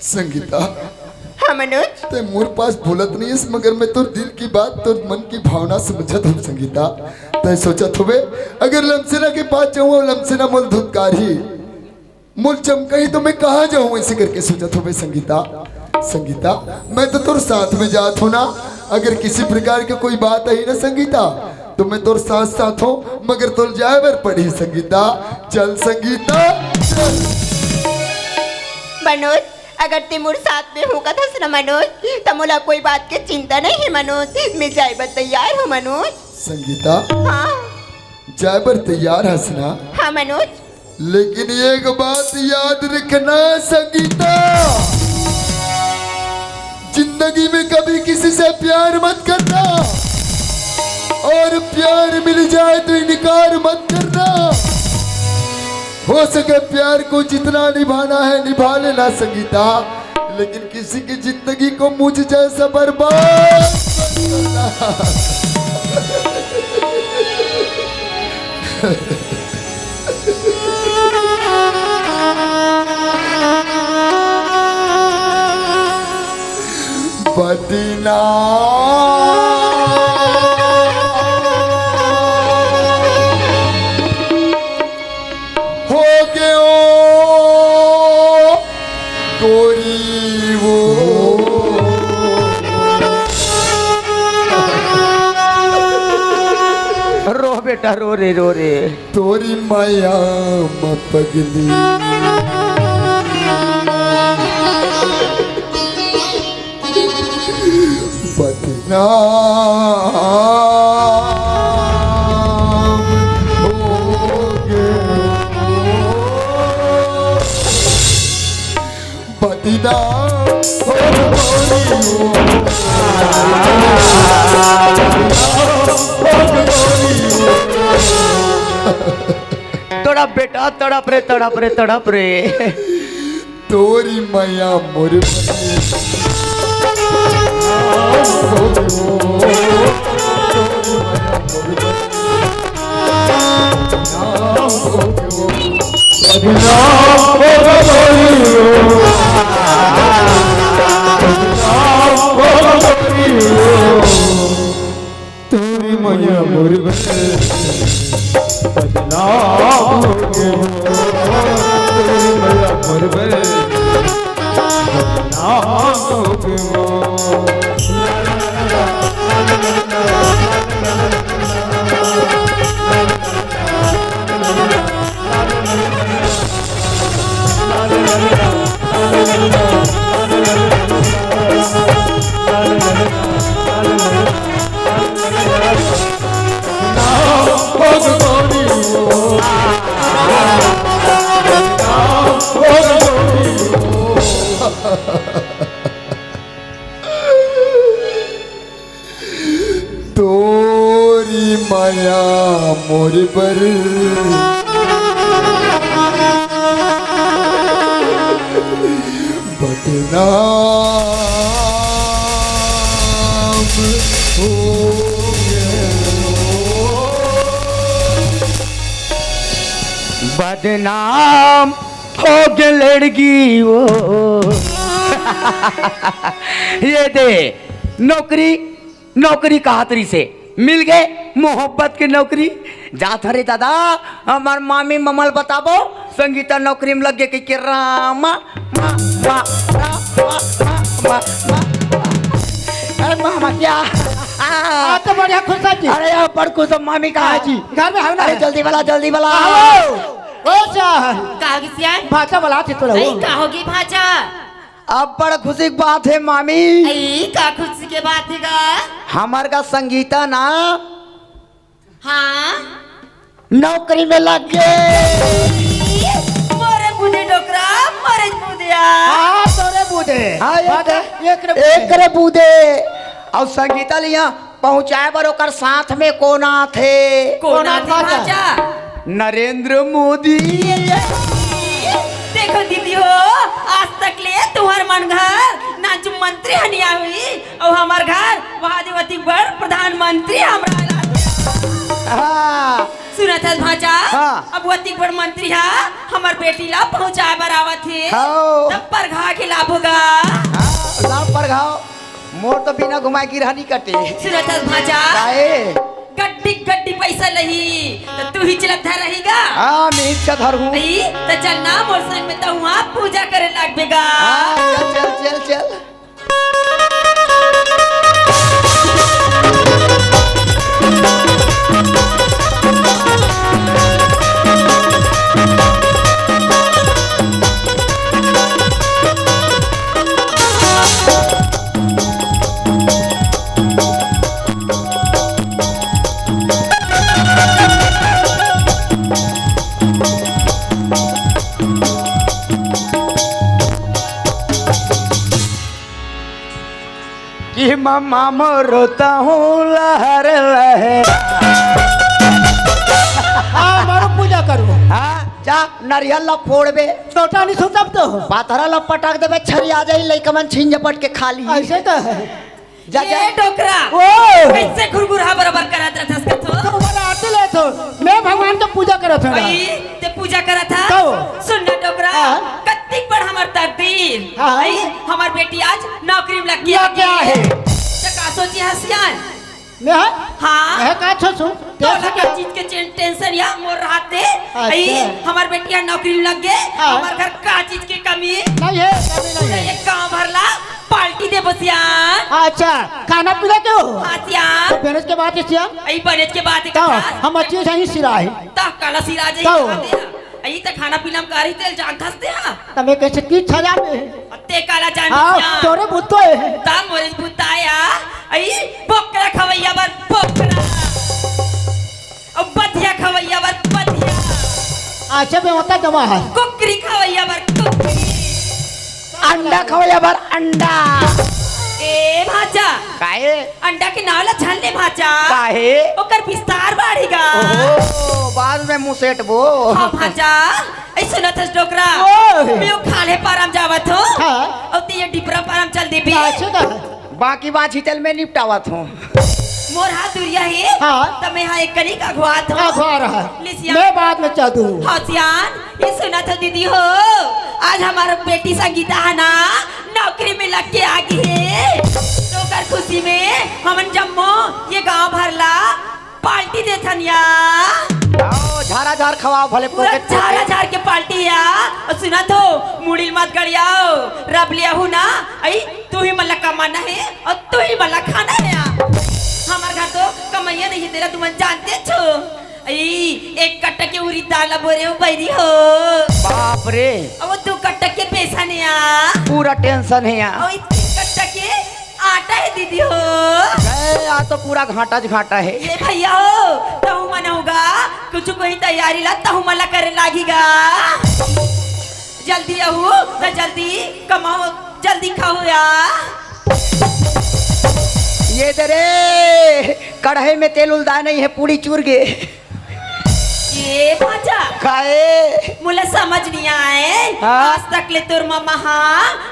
संगीता, हाँ मनोज। ते मोर पास बोलत नहीं है, मगर मैं तोर दिल की बात, तोर मन की भावना समझत हूँ संगीता। ते सोचत होबे, अगर लमसेना के पास जाऊँ और लमसेना मोल धुतकारही, मोल चमकाही, तो मैं कहाँ जाऊँ, ऐसे करके सोचत होबे संगीता। संगीता, मैं तो तोर साथ में जात हूँ ना, अगर किसी प्रकार की कोई बात आई ना संगीता, तो मैं तोर साथ साथ हूँ, मगर तोर जाए बर पड़ही संगीता। चल संगीता, चल। मनोज, अगर ते मोर साथ में होकत हस ना मनोज, त मोला कोई बात के चिंता नहीं है मनोज, मैं जाए बर तैयार हूँ मनोज। संगीता, हाँ। जाए बर तैयार हस ना? हाँ मनोज। लेकिन एक बात याद रखना संगीता, जिंदगी में कभी किसी से प्यार मत करना, और प्यार मिल जाए तो इनकार मत करना। हो सके प्यार को जितना निभाना है निभा लेना संगीता, लेकिन किसी की जिंदगी को मुझ जैसा बर्बाद मत करना। बदनाम हो गयो गोरी वो। रो बेटा, रो रे, रो रे। तोरी माया म पगली बदनाम हो गयो। बदनाम हो गयो। तड़प बेटा, तड़प रे, तड़प रे, तड़प रे। तोरी मैया मोर तोरी मैया मोर बदनाम हो गयो। तोरी मैया मोर बदनाम हो गयो। तोरी माया मोर बर बदनाम हो गयो। बदनाम हो गयो लड़की वो। ये दे नौकरी, नौकरी काहत रहिसे, मिल गे मोहब्बत के नौकरी। जात हरे दादा, हमर मामी ममल बताबो, संगीता नौकरी में लग गे कहिके। रामा, मा, मा, रा, मा, मा, मा, मा। अरे मामा क्या? हाँ, तो बढ़िया खुश है जी। अरे यार, बड़ खुश हो, मामी कहाँ है जी? घर में है ना? अरे जल्दी वाला, जल्दी वाला। आओ। ओ जा। का होगे सियान? भांचा वाला थे तोला। अरे का होगे भांचा? अब्बड़ खुशी के बात हे मामी। अई, का खुशी के बात हे गा? हमर गा संगीता ना। हाँ। नौकरी में लग गे। मोरे बुधे डोकरा, मोरे बुधिया। हाँ, तोरे बुधे। हाँ, एक, बात हे, एक रे बुधे। एक रे बुधे। अउ संगीता ल इहाँ पहुँचाए बर ओकर साथ में कोन आथे? कोन आथे भांचा? नरेंद्र मोदी। देखो दीदी हो, आज तक ले तुहर मन घर नानचु मंत्री हनिया हुई, अउ हमर घर महादेवती बड़ प्रधानमंत्री हमरा ला। हाँ, सुनत हस भांचा? हाँ। अब वो अतिक बड़ मंत्री हा हमर बेटी ला पहुंचाए बर आवत हे। हाँ। तब परघा के लाबो गा। हाँ, लाब परघाव। मोर तो बिना घुमाए गिरहा नी कटे। सुनत हस भांचा? काहे? गड्डी गड्डी पैसा लही, त तू ही चलत धर रही गा। हाँ, मैं इच्छा धर हूँ। अई, त चल ना मोर संग में, त वहाँ पूजा करे लागबे गा। हाँ, चल, चल, चल, चल। कि ममा मोरो तहूँ लहर लहे। हाँ, मारो पूजा करो। हाँ, जा, नरियल ला फोड़बे। छोटा नहीं सुतब तो। पाथरा ला पटक देबे, छरिया जाई, लइका मन छीन झपट के खा ली। ऐसे तो है। जा, जा। ए डोकरा, ओ। कैसे घुरघुरहा बरोबर करत रहथस कथो? तो ऊपर आरती लेथो, मैं भगवान के पूजा करत हूँ। अई, ते पूजा करत हा? तो। सुन ना डोकरा, हाँ। कत्तिक बड़ हमर तकदीर। हाँ। अई, हमर बेटी आज नौकरी में लग गया। लग गया है। त का सोची हसियान? मैं? हाँ। मैं का सोचूं? तोला का चीज के चेन टेंशन या मोर रहते। अच्छा। अई, हमर बेटी आज नौकरी में लग गए, हाँ। हमर घर का चीज के कमी? नहीं है, कमी नहीं है। एक गांव भर ला पार्टी दे बसियान। अच्छा, खाना पीना क्यों? हाँ, सियान। तो बनेज के बात है, सियान। अई बनेज के बात है, तो कथा। हम अच्छी सही सिरा है। ता काला सिरा जाई तो। खाते हैं। अई त खाना पीना में का रही तेल जान थसते हैं। त मैं कैसे की छजा में? ते काला जान हाँ, सियान। तोरे बुत्तो है। ता मोरे बुत्ता या। अई बोकरा खवैया बर बोकरा। अब बधिया खवैया बर बधिया। अच्छा, बे होता जमा है। कुकरी खवैया बर कुकरी। अंडा खवैया बर अंडा। ए भांचा। काहे? अंडा के नाव ला झन ले भांचा। काहे? ओकर विस्तार बाढ़ेगा। ओहो, बाद में मुसेट बो। हाँ भांचा, ऐ सुनत हस डोकरा। ओए। मैं ओ खाल्हे पारम जावत हूँ। हाँ। अउ ते ये डिपरा पारम चल देबे। अच्छा का? बाकी बात हितल में निपटावत हूँ। मोर हाथ दुरिया हे, हाँ। त मैं हा एक कनी का अघवात हूँ। अघवा रहा। ले सियान। मैं बाद में चल दूँ। हाँ सियान, ये सुनत हो दीदी हो, आज हमार बेटी संगीता है ना, नौकरी में लग के आ गई है। तो ओकर खुशी में हमन जम्मो ये गांव भर ला पार्टी देथन या। आओ, झारा झार खवाओ भले पूरा पोकेट झारा पोकेट। झार के पार्टी या। अउ सुनत हो, मुड़ी ल मत गड़ियाओ, रब लिया हूँ ना, अई तू ही मन ला कमाना हे अउ तू ही मन ला खाना हे। हमर घर तो कमइया नहीं हे, तेला तुमन जानते छो। अई, एक कट्टा के उरीद दाल ला बोरे हो बइरी हो। बाप रे। अउ दू कट्टा के बेसन हे या। पूरा टेंशन हे या। अउ तीन कट्टा के आटा हे दीदी हो। ए, आ तो पूरा घाटा च घाटा हे। ये भैया हो, तहु मन होगा, कुछ कोई तैयारी ला, तहु मन ला करे लागी गा। जल्दी आहू, त जल्दी कमाओ, जल्दी खाओ या। ये दे रे, कढ़ाई में तेल उलदा नहीं है, पूड़ी चूर गे। ये भांचा। काहे? मोला समझ नहीं आए। हाँ? आज तक ले तोर ममा हा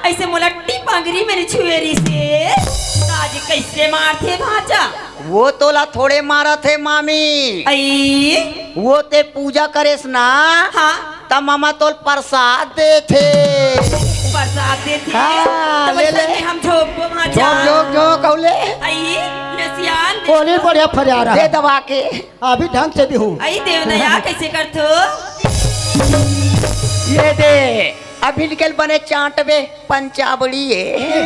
ऐसे मोला टिप अंगरी में नहीं छुए रिसे। त आज कैसे मारथे भांचा? वो तोला थोड़े मारत हे मामी। अई? वो ते पूजा करेस ना, हाँ। त ममा तोल प्रसाद देथे। प्रसाद देथे? हाँ, त ले वैसे ले। में हम झोंकबो भांचा। झोंक, झोंक, झोंक, कहू ले। अई, ले सियान दे। ओली बढ़िया फरिया रहा। दे दबा के। अभी ढंग से देहूँ। अई देव ना या, कैसे करथो? ये दे, अभी निकल बने चांटबे पंचावड़ी ये। ये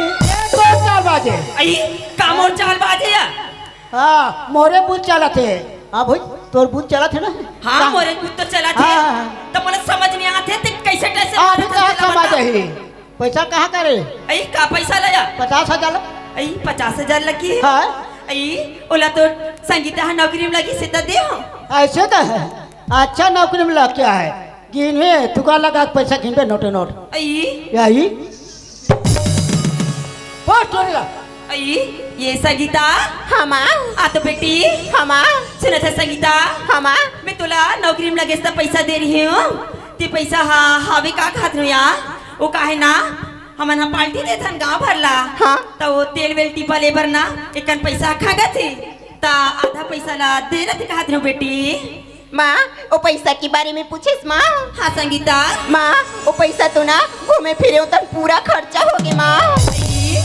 कौन चाल बाजे? अई, का मोर चाल बाजे या? हाँ, मोरे बूथ चलत हे। हाँ भाई, तोर बूथ चलत हे ना? हाँ, हाँ। मोरे बूथ तो चलत हे। हाँ, हाँ, हाँ। त मोला समझ नहीं आते, ते कैसे, कैसे हाँ, अभी मारत कहाँ हस तेला समझ बता। ही? पैसा कहाँ करे? अई, का पैसा लया? पचास हजार ला। अई, पचास हजार लगी? हाँ। अई, ओला तो संगीता ह नौकरी में लगी से त दे हो। ऐसे तो है। अच्छा नौकरी में लग क्या है? गिनवे, तुका लगा के पैसा गिनबे नोटे नोट। अई। यही। पोस्ट हो गया। अई, ये संगीता। हाँ, माँ। आ तो बेटी। हाँ, माँ। सुनत हे संगीता। हाँ, माँ। मैं तोला नौकरी में लगे से पैसा दे रही हूँ। ते पैसा हा, हावे का खात नो या? वो काहे ना? हमन ह पार्टी देथन गांव भर ला। हाँ। त वो तेल वेल टीपा ले बर ना, एकन पैसा खंगत हे। त आधा पैसा ला दे रथे कहत रहो बेटी। माँ, ओ पैसा के बारे में पूछिस माँ? हाँ संगीता। माँ, ओ पैसा तो ना घूमे फिरे उतन पूरा खर्चा हो गे माँ। ई,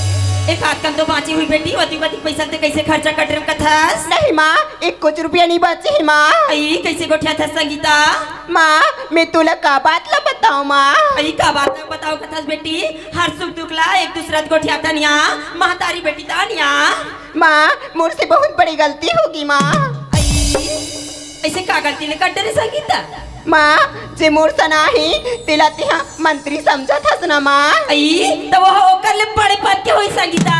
एक आध कन तो बाँचे हुई बेटी, ओती कती पैसा ते कैसे खर्चा कर डरेंव कथस? नहीं माँ, एक कुछ रुपया नहीं बाँचे हे माँ। ई, कैसे गोठियाथस संगीता? माँ, मैं तोला का बात ला बताओं माँ? ई, का बात ला बताओं कथस बेटी? हर सुख दुख ला एक दूसरा गोठियाथन या, महतारी बेटी तन या। माँ, मोर से बहुत बड़ी गलती होगे माँ। ई, ऐसे का गलती ले कर डरे संगीता? माँ, जे मोर सना हे, तेला तेहा मंत्री समझत हस ना माँ। ई, त वो ओकर ले बड़े पद के होही संगीता।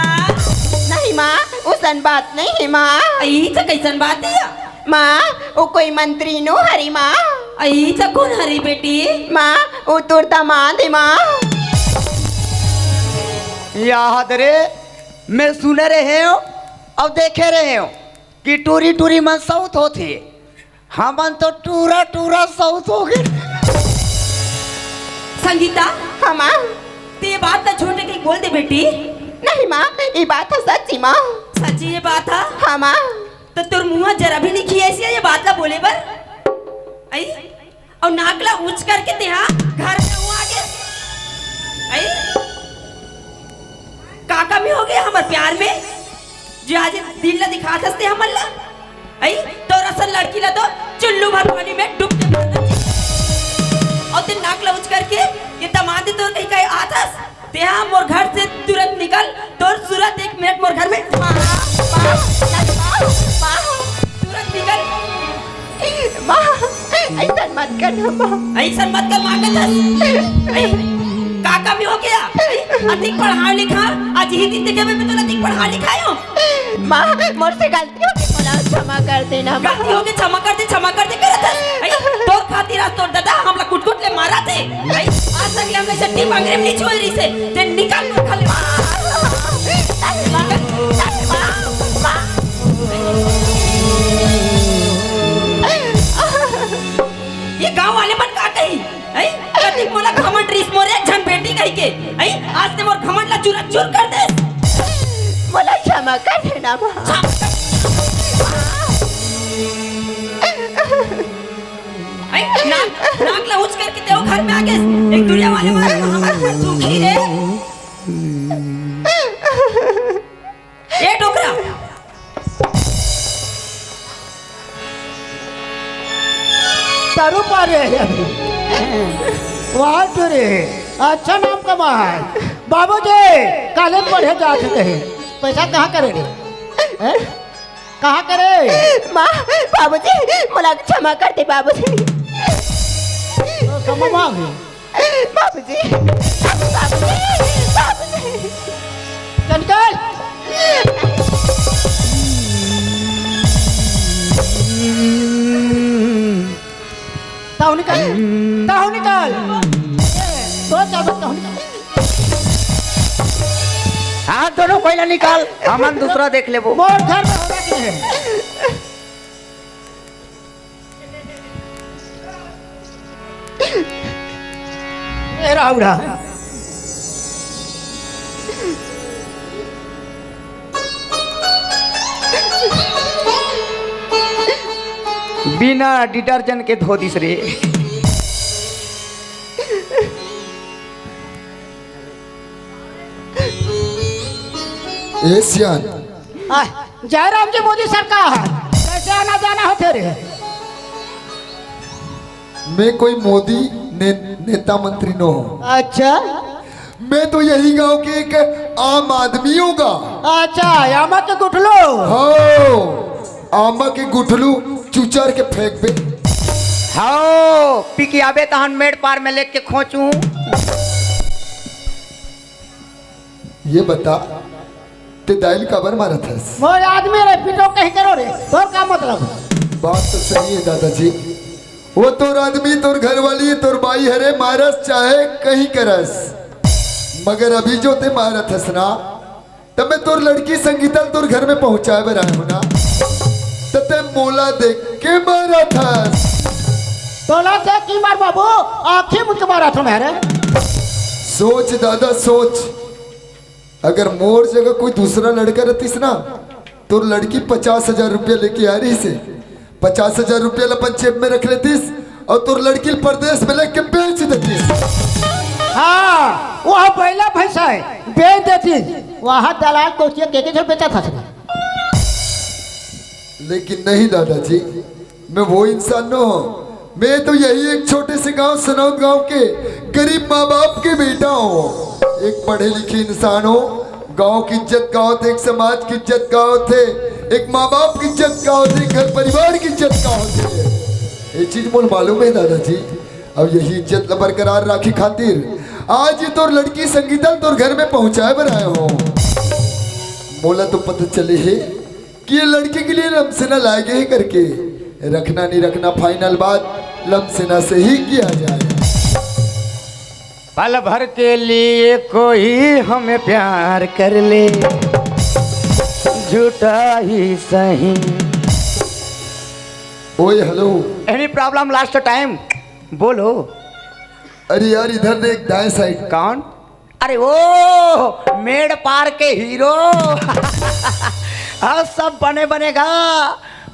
नहीं माँ, ओसन बात नहीं हे माँ। ई, त कैसन बात हे? माँ, ओ कोई मंत्री नो हरे माँ। ई, त कोन हरे बेटी? माँ, ओ तोर दामाद हे माँ। याद रे, मैं सुने रहे हूँ, अब देखे रहे हूँ कि टूरी टूरी मन सऊत होथे। हमन तो टूरा टूरा सऊत हो गे। संगीता। हाँ माँ। ते ये बात ला झूठ के बोल दे बेटी। नहीं माँ, ये बात ह सच्ची माँ। सच्ची ये बात ह? हाँ माँ। त तोर मुँह जरा भी नहीं खियाइस ये बात ला बोले बर? आई? अउ नाक ला ऊँच करके तेहा घर में हूँ आगे। आई? का कमी हो गया हमर प्यार में, जो आज दिल ला दिखात हस ते हमन ला? आई, तोर असन लड़की ला तो चुल्लू भर पानी में डूब के मरना चाहिए। अउ ते नाक ला ऊँच करके ये दामाद तोर कहीं कहीं आत हस, तेहा मोर घर से तुरंत निकल, तोर सूरत एक मिनट मोर घर में। माँ, माँ, माँ, माँ, तुरंत निकल। माँ, ऐसन मत कर ना, माँ। ऐसन मत कर, माँ, कहत हस। ऐ, का कमी हो गया? ऐ, अधिक पढ़ा लिखा, आज ही दिन देखे मैं तोला अधिक पढ़ा लिखायो। माँ, मोर से गलती हो गई, मोला क्षमा कर देना, माँ। गलती हो गई, क्षमा कर दे, क्षमा कर दे, करत हस। ऐ, तोर खातिर आज तोर दादा हमला कुट-कुट ले मारत हे। ऐ, आज तक ले हमला सट्टी बांगरे में नहीं छुए रहिसे। ते निकल मोर घर ले। माँ, माँ, माँ, माँ। ये गांव वाले मन का कही? हैं? कतिक मोला घमंड रिस मोर एक झन बेटी कही के। हैं? आज ते मोर घमंड ला चूरा चूर कर दे। मोला क्षमा कर देना माँ। हैं? नाक, नाक ला ऊंच करके तेरे घर में आ गए। एक दुनिया वाले मारे हमारे ऊपर थूकी रे। ए डोकरा। तारू पा रे। वाह तो रे। अच्छा नाम कमा है। बाबूजी, कॉलेज पढ़े जात हे कहे। पैसा कहाँ करे रे? हैं? कहाँ करे? माँ, बाबूजी, मोला क्षमा कर दे बाबूजी। तो क्षमा मांग। बाबूजी, बाबूजी, बाबूजी। चल निकल। ताहू निकल, ताहू निकल। तो चल, ताहू निकल। हाथ दोनों पहिला निकाल, हमन दूसरा देख लेबो। मोर घर में होना चाहिए। ए राहुड़ा। बिना डिटर्जेंट के धो दिस रे। ए सियान। आ, जयराम जी मोदी सरकार, कैसे आना जाना होथे रे? मैं कोई मोदी ने, नेता मंत्री नो हूँ। अच्छा। मैं तो यही गांव के एक आम आदमी हूँगा। अच्छा, आमा के गुठलू। हो, आमा के गुठलू चुचर के फेंक बे। हो, पी के आबे तहन मेड़ पार में लेके खोचू। ये बता, ते दाई ल काबर मारत हस? मोर आदमी रे, पिटो कहीं करो रे, तोर का मतलब? बात तो सही है दादाजी, वो तोर आदमी, तोर घरवाली, तोर बाई हरे, मारस चाहे कहीं करस, मगर अभी जो ते मारत हस ना, तब मैं तोर लड़की संगीता ल तोर घर में पहुंचाए बर आए हूं ना, त ते मोला देख के मारत हस। तोला देख के मार बाबू, आंखी मुंद के मारत हूं मैं रे। सोच दादा सोच, अगर मोर जगह कोई दूसरा लड़का रहतिस ना, तोर लड़की पचास हजार रुपया लेके आ रहिसे, पचास हजार रुपया ला अपन जेब में रख लेतिस अउ तोर लड़की ल परदेस में लेके बेच देतिस। हाँ, वह बइला भैंसा हे, बेच देतिस। वहाँ दलाल कोचिया के के झन बेचत हस। लेकिन नहीं दादाजी, मैं वो इंसान न हूँ। मैं तो यही एक छोटे से गांव सनौद गांव के गरीब माँ बाप के बेटा हूँ। एक पढ़े लिखे इंसान हूँ। गांव की इज्जत का होथे, एक समाज की इज्जत का होथे, एक माँ बाप की इज्जत का होथे, एक घर परिवार की इज्जत का होथे। ये चीज मोला मालूम हे दादाजी। अउ यही इज्जत ला बरकरार राखे खातिर आज ये तोर लड़की संगीता ल तोर घर में पहुंचाए बर आए हूँ। मोला तो पता चले हे कि ये लड़की के लिए लमसेना लाए गे हे करके। रखना नहीं रखना final बात लमसेना से ही किया जाए। पल भर के लिए कोई हमें प्यार कर ले, झूठा ही सही। ओए, hello। Any problem last time? बोलो। अरे यार, इधर देख, दाएं side। कौन? अरे ओ, मेड़ पार के हीरो। हाँ, सब बने बनेगा।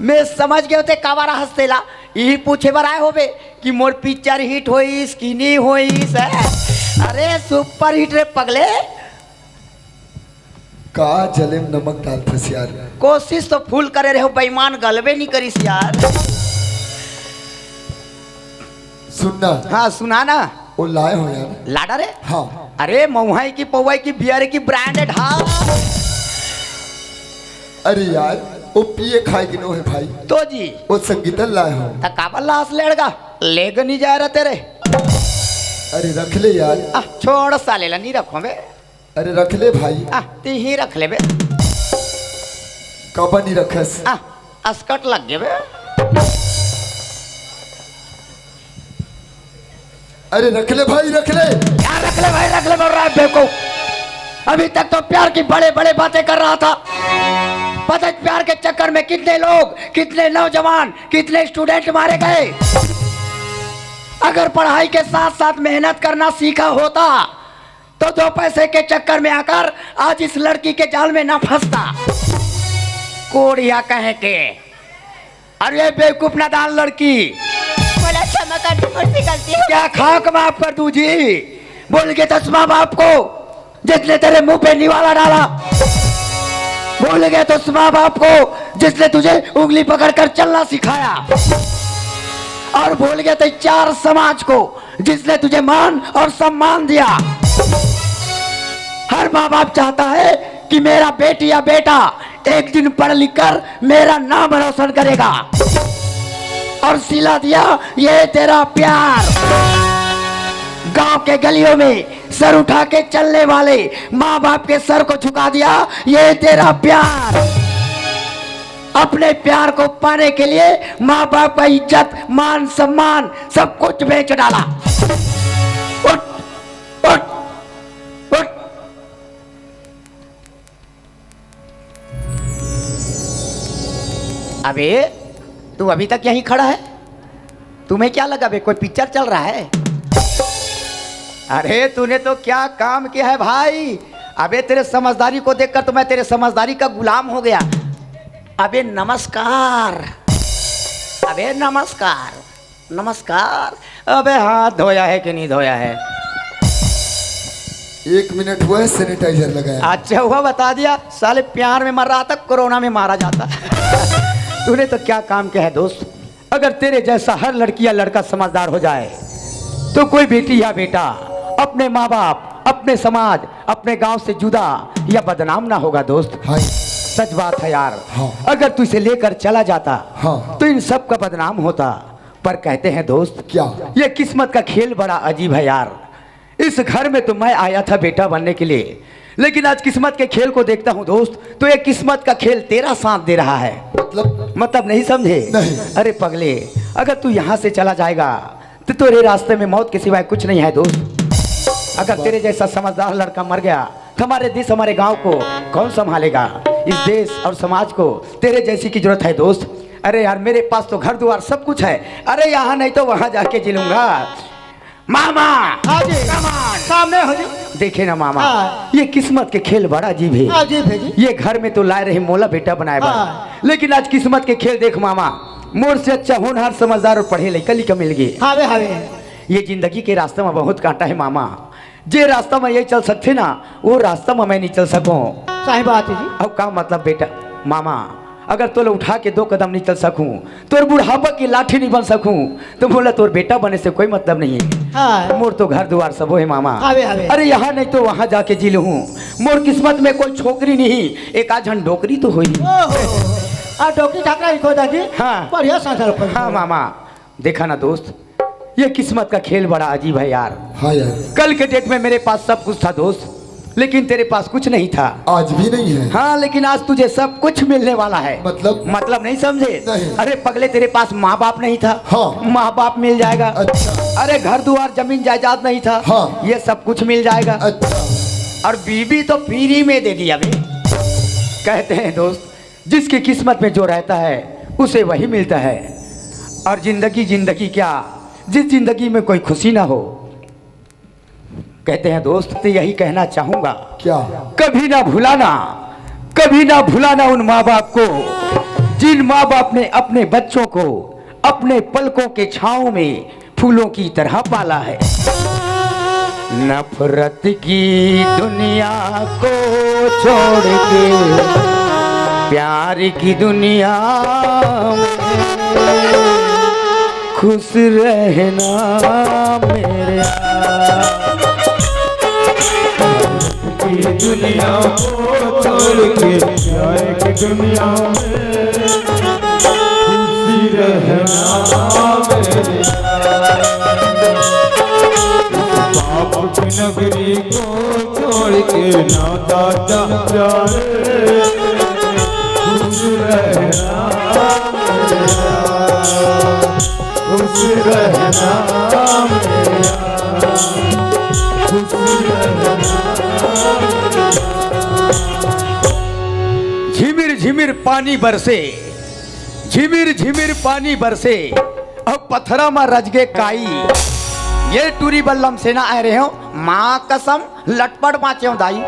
मैं समझ गए होते काबर हंसते ला। यही पूछे बर आए होबे कि मोर पिक्चर हिट होइस कि नहीं होइस। अरे सुपर हिट रे पगले। का जले म नमक डालथस यार? कोशिश तो फुल करे रहे हो बेईमान, गलबे नहीं करिस यार। सुनना। हाँ, सुना ना। वो लाए हो यार। लाडा रे? हाँ। अरे महुआई की पौवाई की बियर की ब्रांडेड। हाँ। अरे यार, वो पिए खाए की नो है भाई। तो जी। वो संगीतन लाए हो। त काबर लास लेड़गा? लेग नहीं जाए रहा तेरे। अरे रख ले यार। आ, छोड़ साले ला, नहीं रखो बे। अरे रख ले भाई। आ, ती ही रख ले बे। काबर नहीं रखस? आ, अस्कट लग गए बे। अरे रख ले भाई, रख ले। क्या रख ले भाई, रख ले बोल रहा है बेवकूफ। अभी तक तो प्यार की बड़े बड़े बातें कर रहा था। पता है प्यार के चक्कर में कितने लोग, कितने नौजवान, कितने स्टूडेंट मारे गए। अगर पढ़ाई के साथ साथ मेहनत करना सीखा होता तो दो पैसे के चक्कर में आकर आज इस लड़की के जाल में ना फंसता। कोढ़िया कहे के। अरे बेवकूफ नादान लड़की। बोला क्षमा कर दो, मुझसे गलती हो क्या गई। खाक माफ कर दूं जी? भूल गए तो माँ बाप को जिसने तेरे मुंह पे निवाला डाला। भूल गए तो माँ बाप को जिसने तुझे उंगली पकड़कर चलना सिखाया। और भूल गए तो चार समाज को जिसने तुझे मान और सम्मान दिया। हर माँ बाप चाहता है कि मेरा बेटी या बेटा एक दिन पढ़ लिख कर मेरा नाम रोशन करेगा। और सिला दिया ये तेरा प्यार। गांव के गलियों में सर उठा के चलने वाले माँ बाप के सर को झुका दिया ये तेरा प्यार। अपने प्यार को पाने के लिए माँ बाप का इज्जत, मान, सम्मान, सब कुछ बेच डाला। उठ, उठ, उठ। अबे, तू अभी तक यहीं खड़ा है? तुम्हें क्या लगा बे, कोई पिक्चर चल रहा है? अरे, तूने तो क्या काम किया है भाई। अबे, तेरे समझदारी को देखकर तो मैं तेरे समझदारी का गुलाम हो गया। अबे, नमस्कार। अबे, नमस्कार। नमस्कार। अबे, हाथ धोया है कि नहीं धोया है? एक मिनट हुआ है, sanitizer लगाया। अच्छा हुआ बता दिया, साले प्यार में मर रहा था, कोरोना में मारा जाता। तूने तो क्या काम किया है दोस्त। अगर तेरे जैसा हर लड़की या लड़का समझदार हो जाए तो कोई बेटी या बेटा अपने माँ बाप, अपने समाज, अपने गांव से जुदा या बदनाम ना होगा दोस्त। हाँ। सच बात है यार। हाँ। अगर तू इसे लेकर चला जाता हाँ। तो इन सब का बदनाम होता। पर कहते हैं दोस्त, क्या? ये किस्मत का खेल बड़ा अजीब है यार। इस घर में तो मैं आया था बेटा बनने के लिए, लेकिन आज किस्मत के खेल को देखता हूँ दोस्त, तो ये किस्मत का खेल तेरा साथ दे रहा है। मतलब? मतलब नहीं समझे? नहीं। अरे पगले, अगर तू यहाँ से चला जाएगा तो तेरे रास्ते में मौत के सिवाय कुछ नहीं है दोस्त। अगर तेरे जैसा समझदार लड़का मर गया तो हमारे देश, हमारे गांव को कौन संभालेगा? इस देश और समाज को तेरे जैसी की जरूरत है दोस्त। अरे यार, मेरे पास तो घर द्वार सब कुछ है। अरे, यहाँ नहीं तो वहाँ जाके जी लूंगा। मामा। हाँ जी। Come on। सामने हो जी। देखे ना मामा, हाँ। ये किस्मत के खेल बड़ा अजीब है। हाँ जी, भेजी। ये घर में तो लाए रहे मोला बेटा बनाए बर। हाँ। लेकिन आज किस्मत के खेल देख मामा, मोर से अच्छा होनहार, समझदार और पढ़े लइका लइका मिल गे। हावे, हावे। ये जिंदगी के रास्ता में बहुत कांटा है मामा। जे रास्ता में ये चल सकथे ना, वो रास्ता में मैं नहीं चल सकूं। सही बात है जी। अब का मतलब बेटा, मामा, अगर तोला उठा के दो कदम नहीं चल सकूं, तोर बुढ़ापा की लाठी नहीं बन सकूं, तो बोला तोर बेटा बने से कोई मतलब नहीं है। हाँ। मोर तो घर दुआर सबो है मामा। हावे, हावे। अरे यहाँ नहीं तो वहाँ जाके जी लूँ। मोर किस्मत में कोई छोकरी नहीं, एक आध झन डोकरी तो होई। ओहो। आ डोकरी ठाकरा लिखो दादी। हाँ। बढ़िया संसार खोज। हाँ मामा, देखा ना दोस्त, ये किस्मत का खेल बड़ा अजीब है यार। हाँ यार। कल के डेट में मेरे पास सब कुछ था दोस्त, लेकिन तेरे पास कुछ नहीं था। आज भी नहीं है। हाँ, लेकिन आज तुझे सब कुछ मिलने वाला है। मतलब? मतलब नहीं समझे? नहीं। अरे पगले, तेरे पास माँ बाप नहीं था। हाँ। माँ बाप मिल जाएगा। अच्छा। अरे घर दुआर जमीन जायदाद नहीं था। हाँ। ये सब कुछ मिल जाएगा। अच्छा। और बीबी तो फ्री में दे दी अभी। कहते हैं दोस्त, जिसकी किस्मत में जो रहता है उसे वही मिलता है। और जिंदगी जिंदगी क्या, जिस जिंदगी में कोई खुशी ना हो। कहते हैं दोस्त, तो यही कहना चाहूंगा। क्या? कभी ना भुलाना, कभी ना भुलाना उन माँ बाप को, जिन माँ बाप ने अपने बच्चों को अपने पलकों के छांव में फूलों की तरह पाला है। नफरत की दुनिया को छोड़ के प्यार की दुनिया में खुश रहना मेरे। की दुनिया को छोड़ के प्यार की दुनिया में खुशी रहना मेरे। पाप की नगरी को छोड़ के ना दादा प्यारे, खुश रहना मेरा, खुश रहना मेरा, खुश रहना। झिमिर झिमिर पानी बरसे, झिमिर झिमिर पानी बरसे, अब पथरा म रजगे काई। ये टूरी बल्लम सेना आए रहे हो, माँ कसम लटपट बाँचे हो दाई।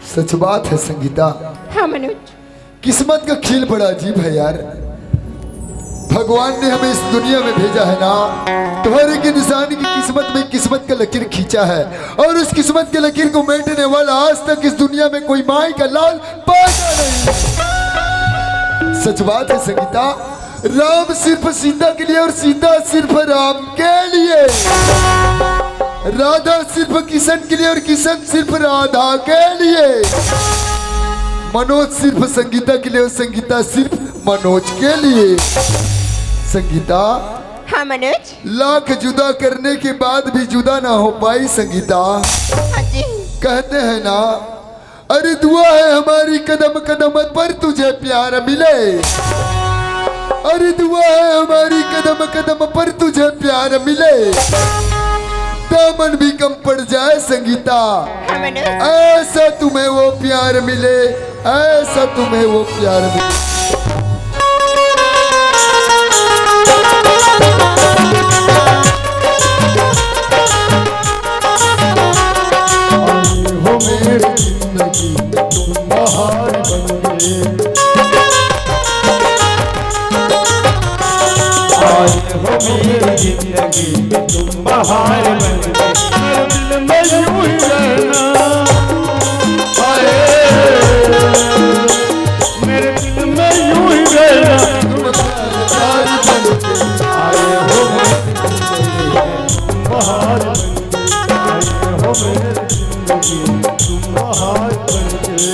सच बात है संगीता। हाँ मनोज। किस्मत का खेल बड़ा अजीब है यार। भगवान ने हमें इस दुनिया में भेजा है ना, तो हर एक इंसान की किस्मत में किस्मत का लकीर खींचा है, और उस किस्मत के लकीर को मेटने वाला आज तक इस दुनिया में कोई माई का लाल पैदा नहीं। सच बात है संगीता, राम सिर्फ सीता के लिए और सीता सिर्फ राम के लिए, राधा सिर्फ किशन के लिए और किशन सिर्फ राधा के लिए, मनोज सिर्फ संगीता के लिए और संगीता सिर्फ मनोज के लिए। संगीता, हाँ मनोज। लाख जुदा करने के बाद भी जुदा ना हो पाई संगीता। हाँ जी। कहते हैं ना, अरे दुआ है हमारी कदम कदम पर तुझे प्यार मिले, अरे दुआ है हमारी कदम कदम पर तुझे प्यार मिले, दामन भी कम पड़ जाए संगीता, हाँ मनोज। ऐसा तुम्हें वो प्यार मिले, ऐसा तुम्हें वो प्यार मिले। आए हो मेरी जिंदगी, तुम बहार बन गए। आए हो मेरी जिंदगी, तुम बहार बन गए। मेरे दिल में यूं ही रहना। हाय। मेरे दिल में यूं ही रहना। तुम बहार बन के आए हो, तुम बहार बन के आए हो मेरी जिंदगी, तुम बहार बन के।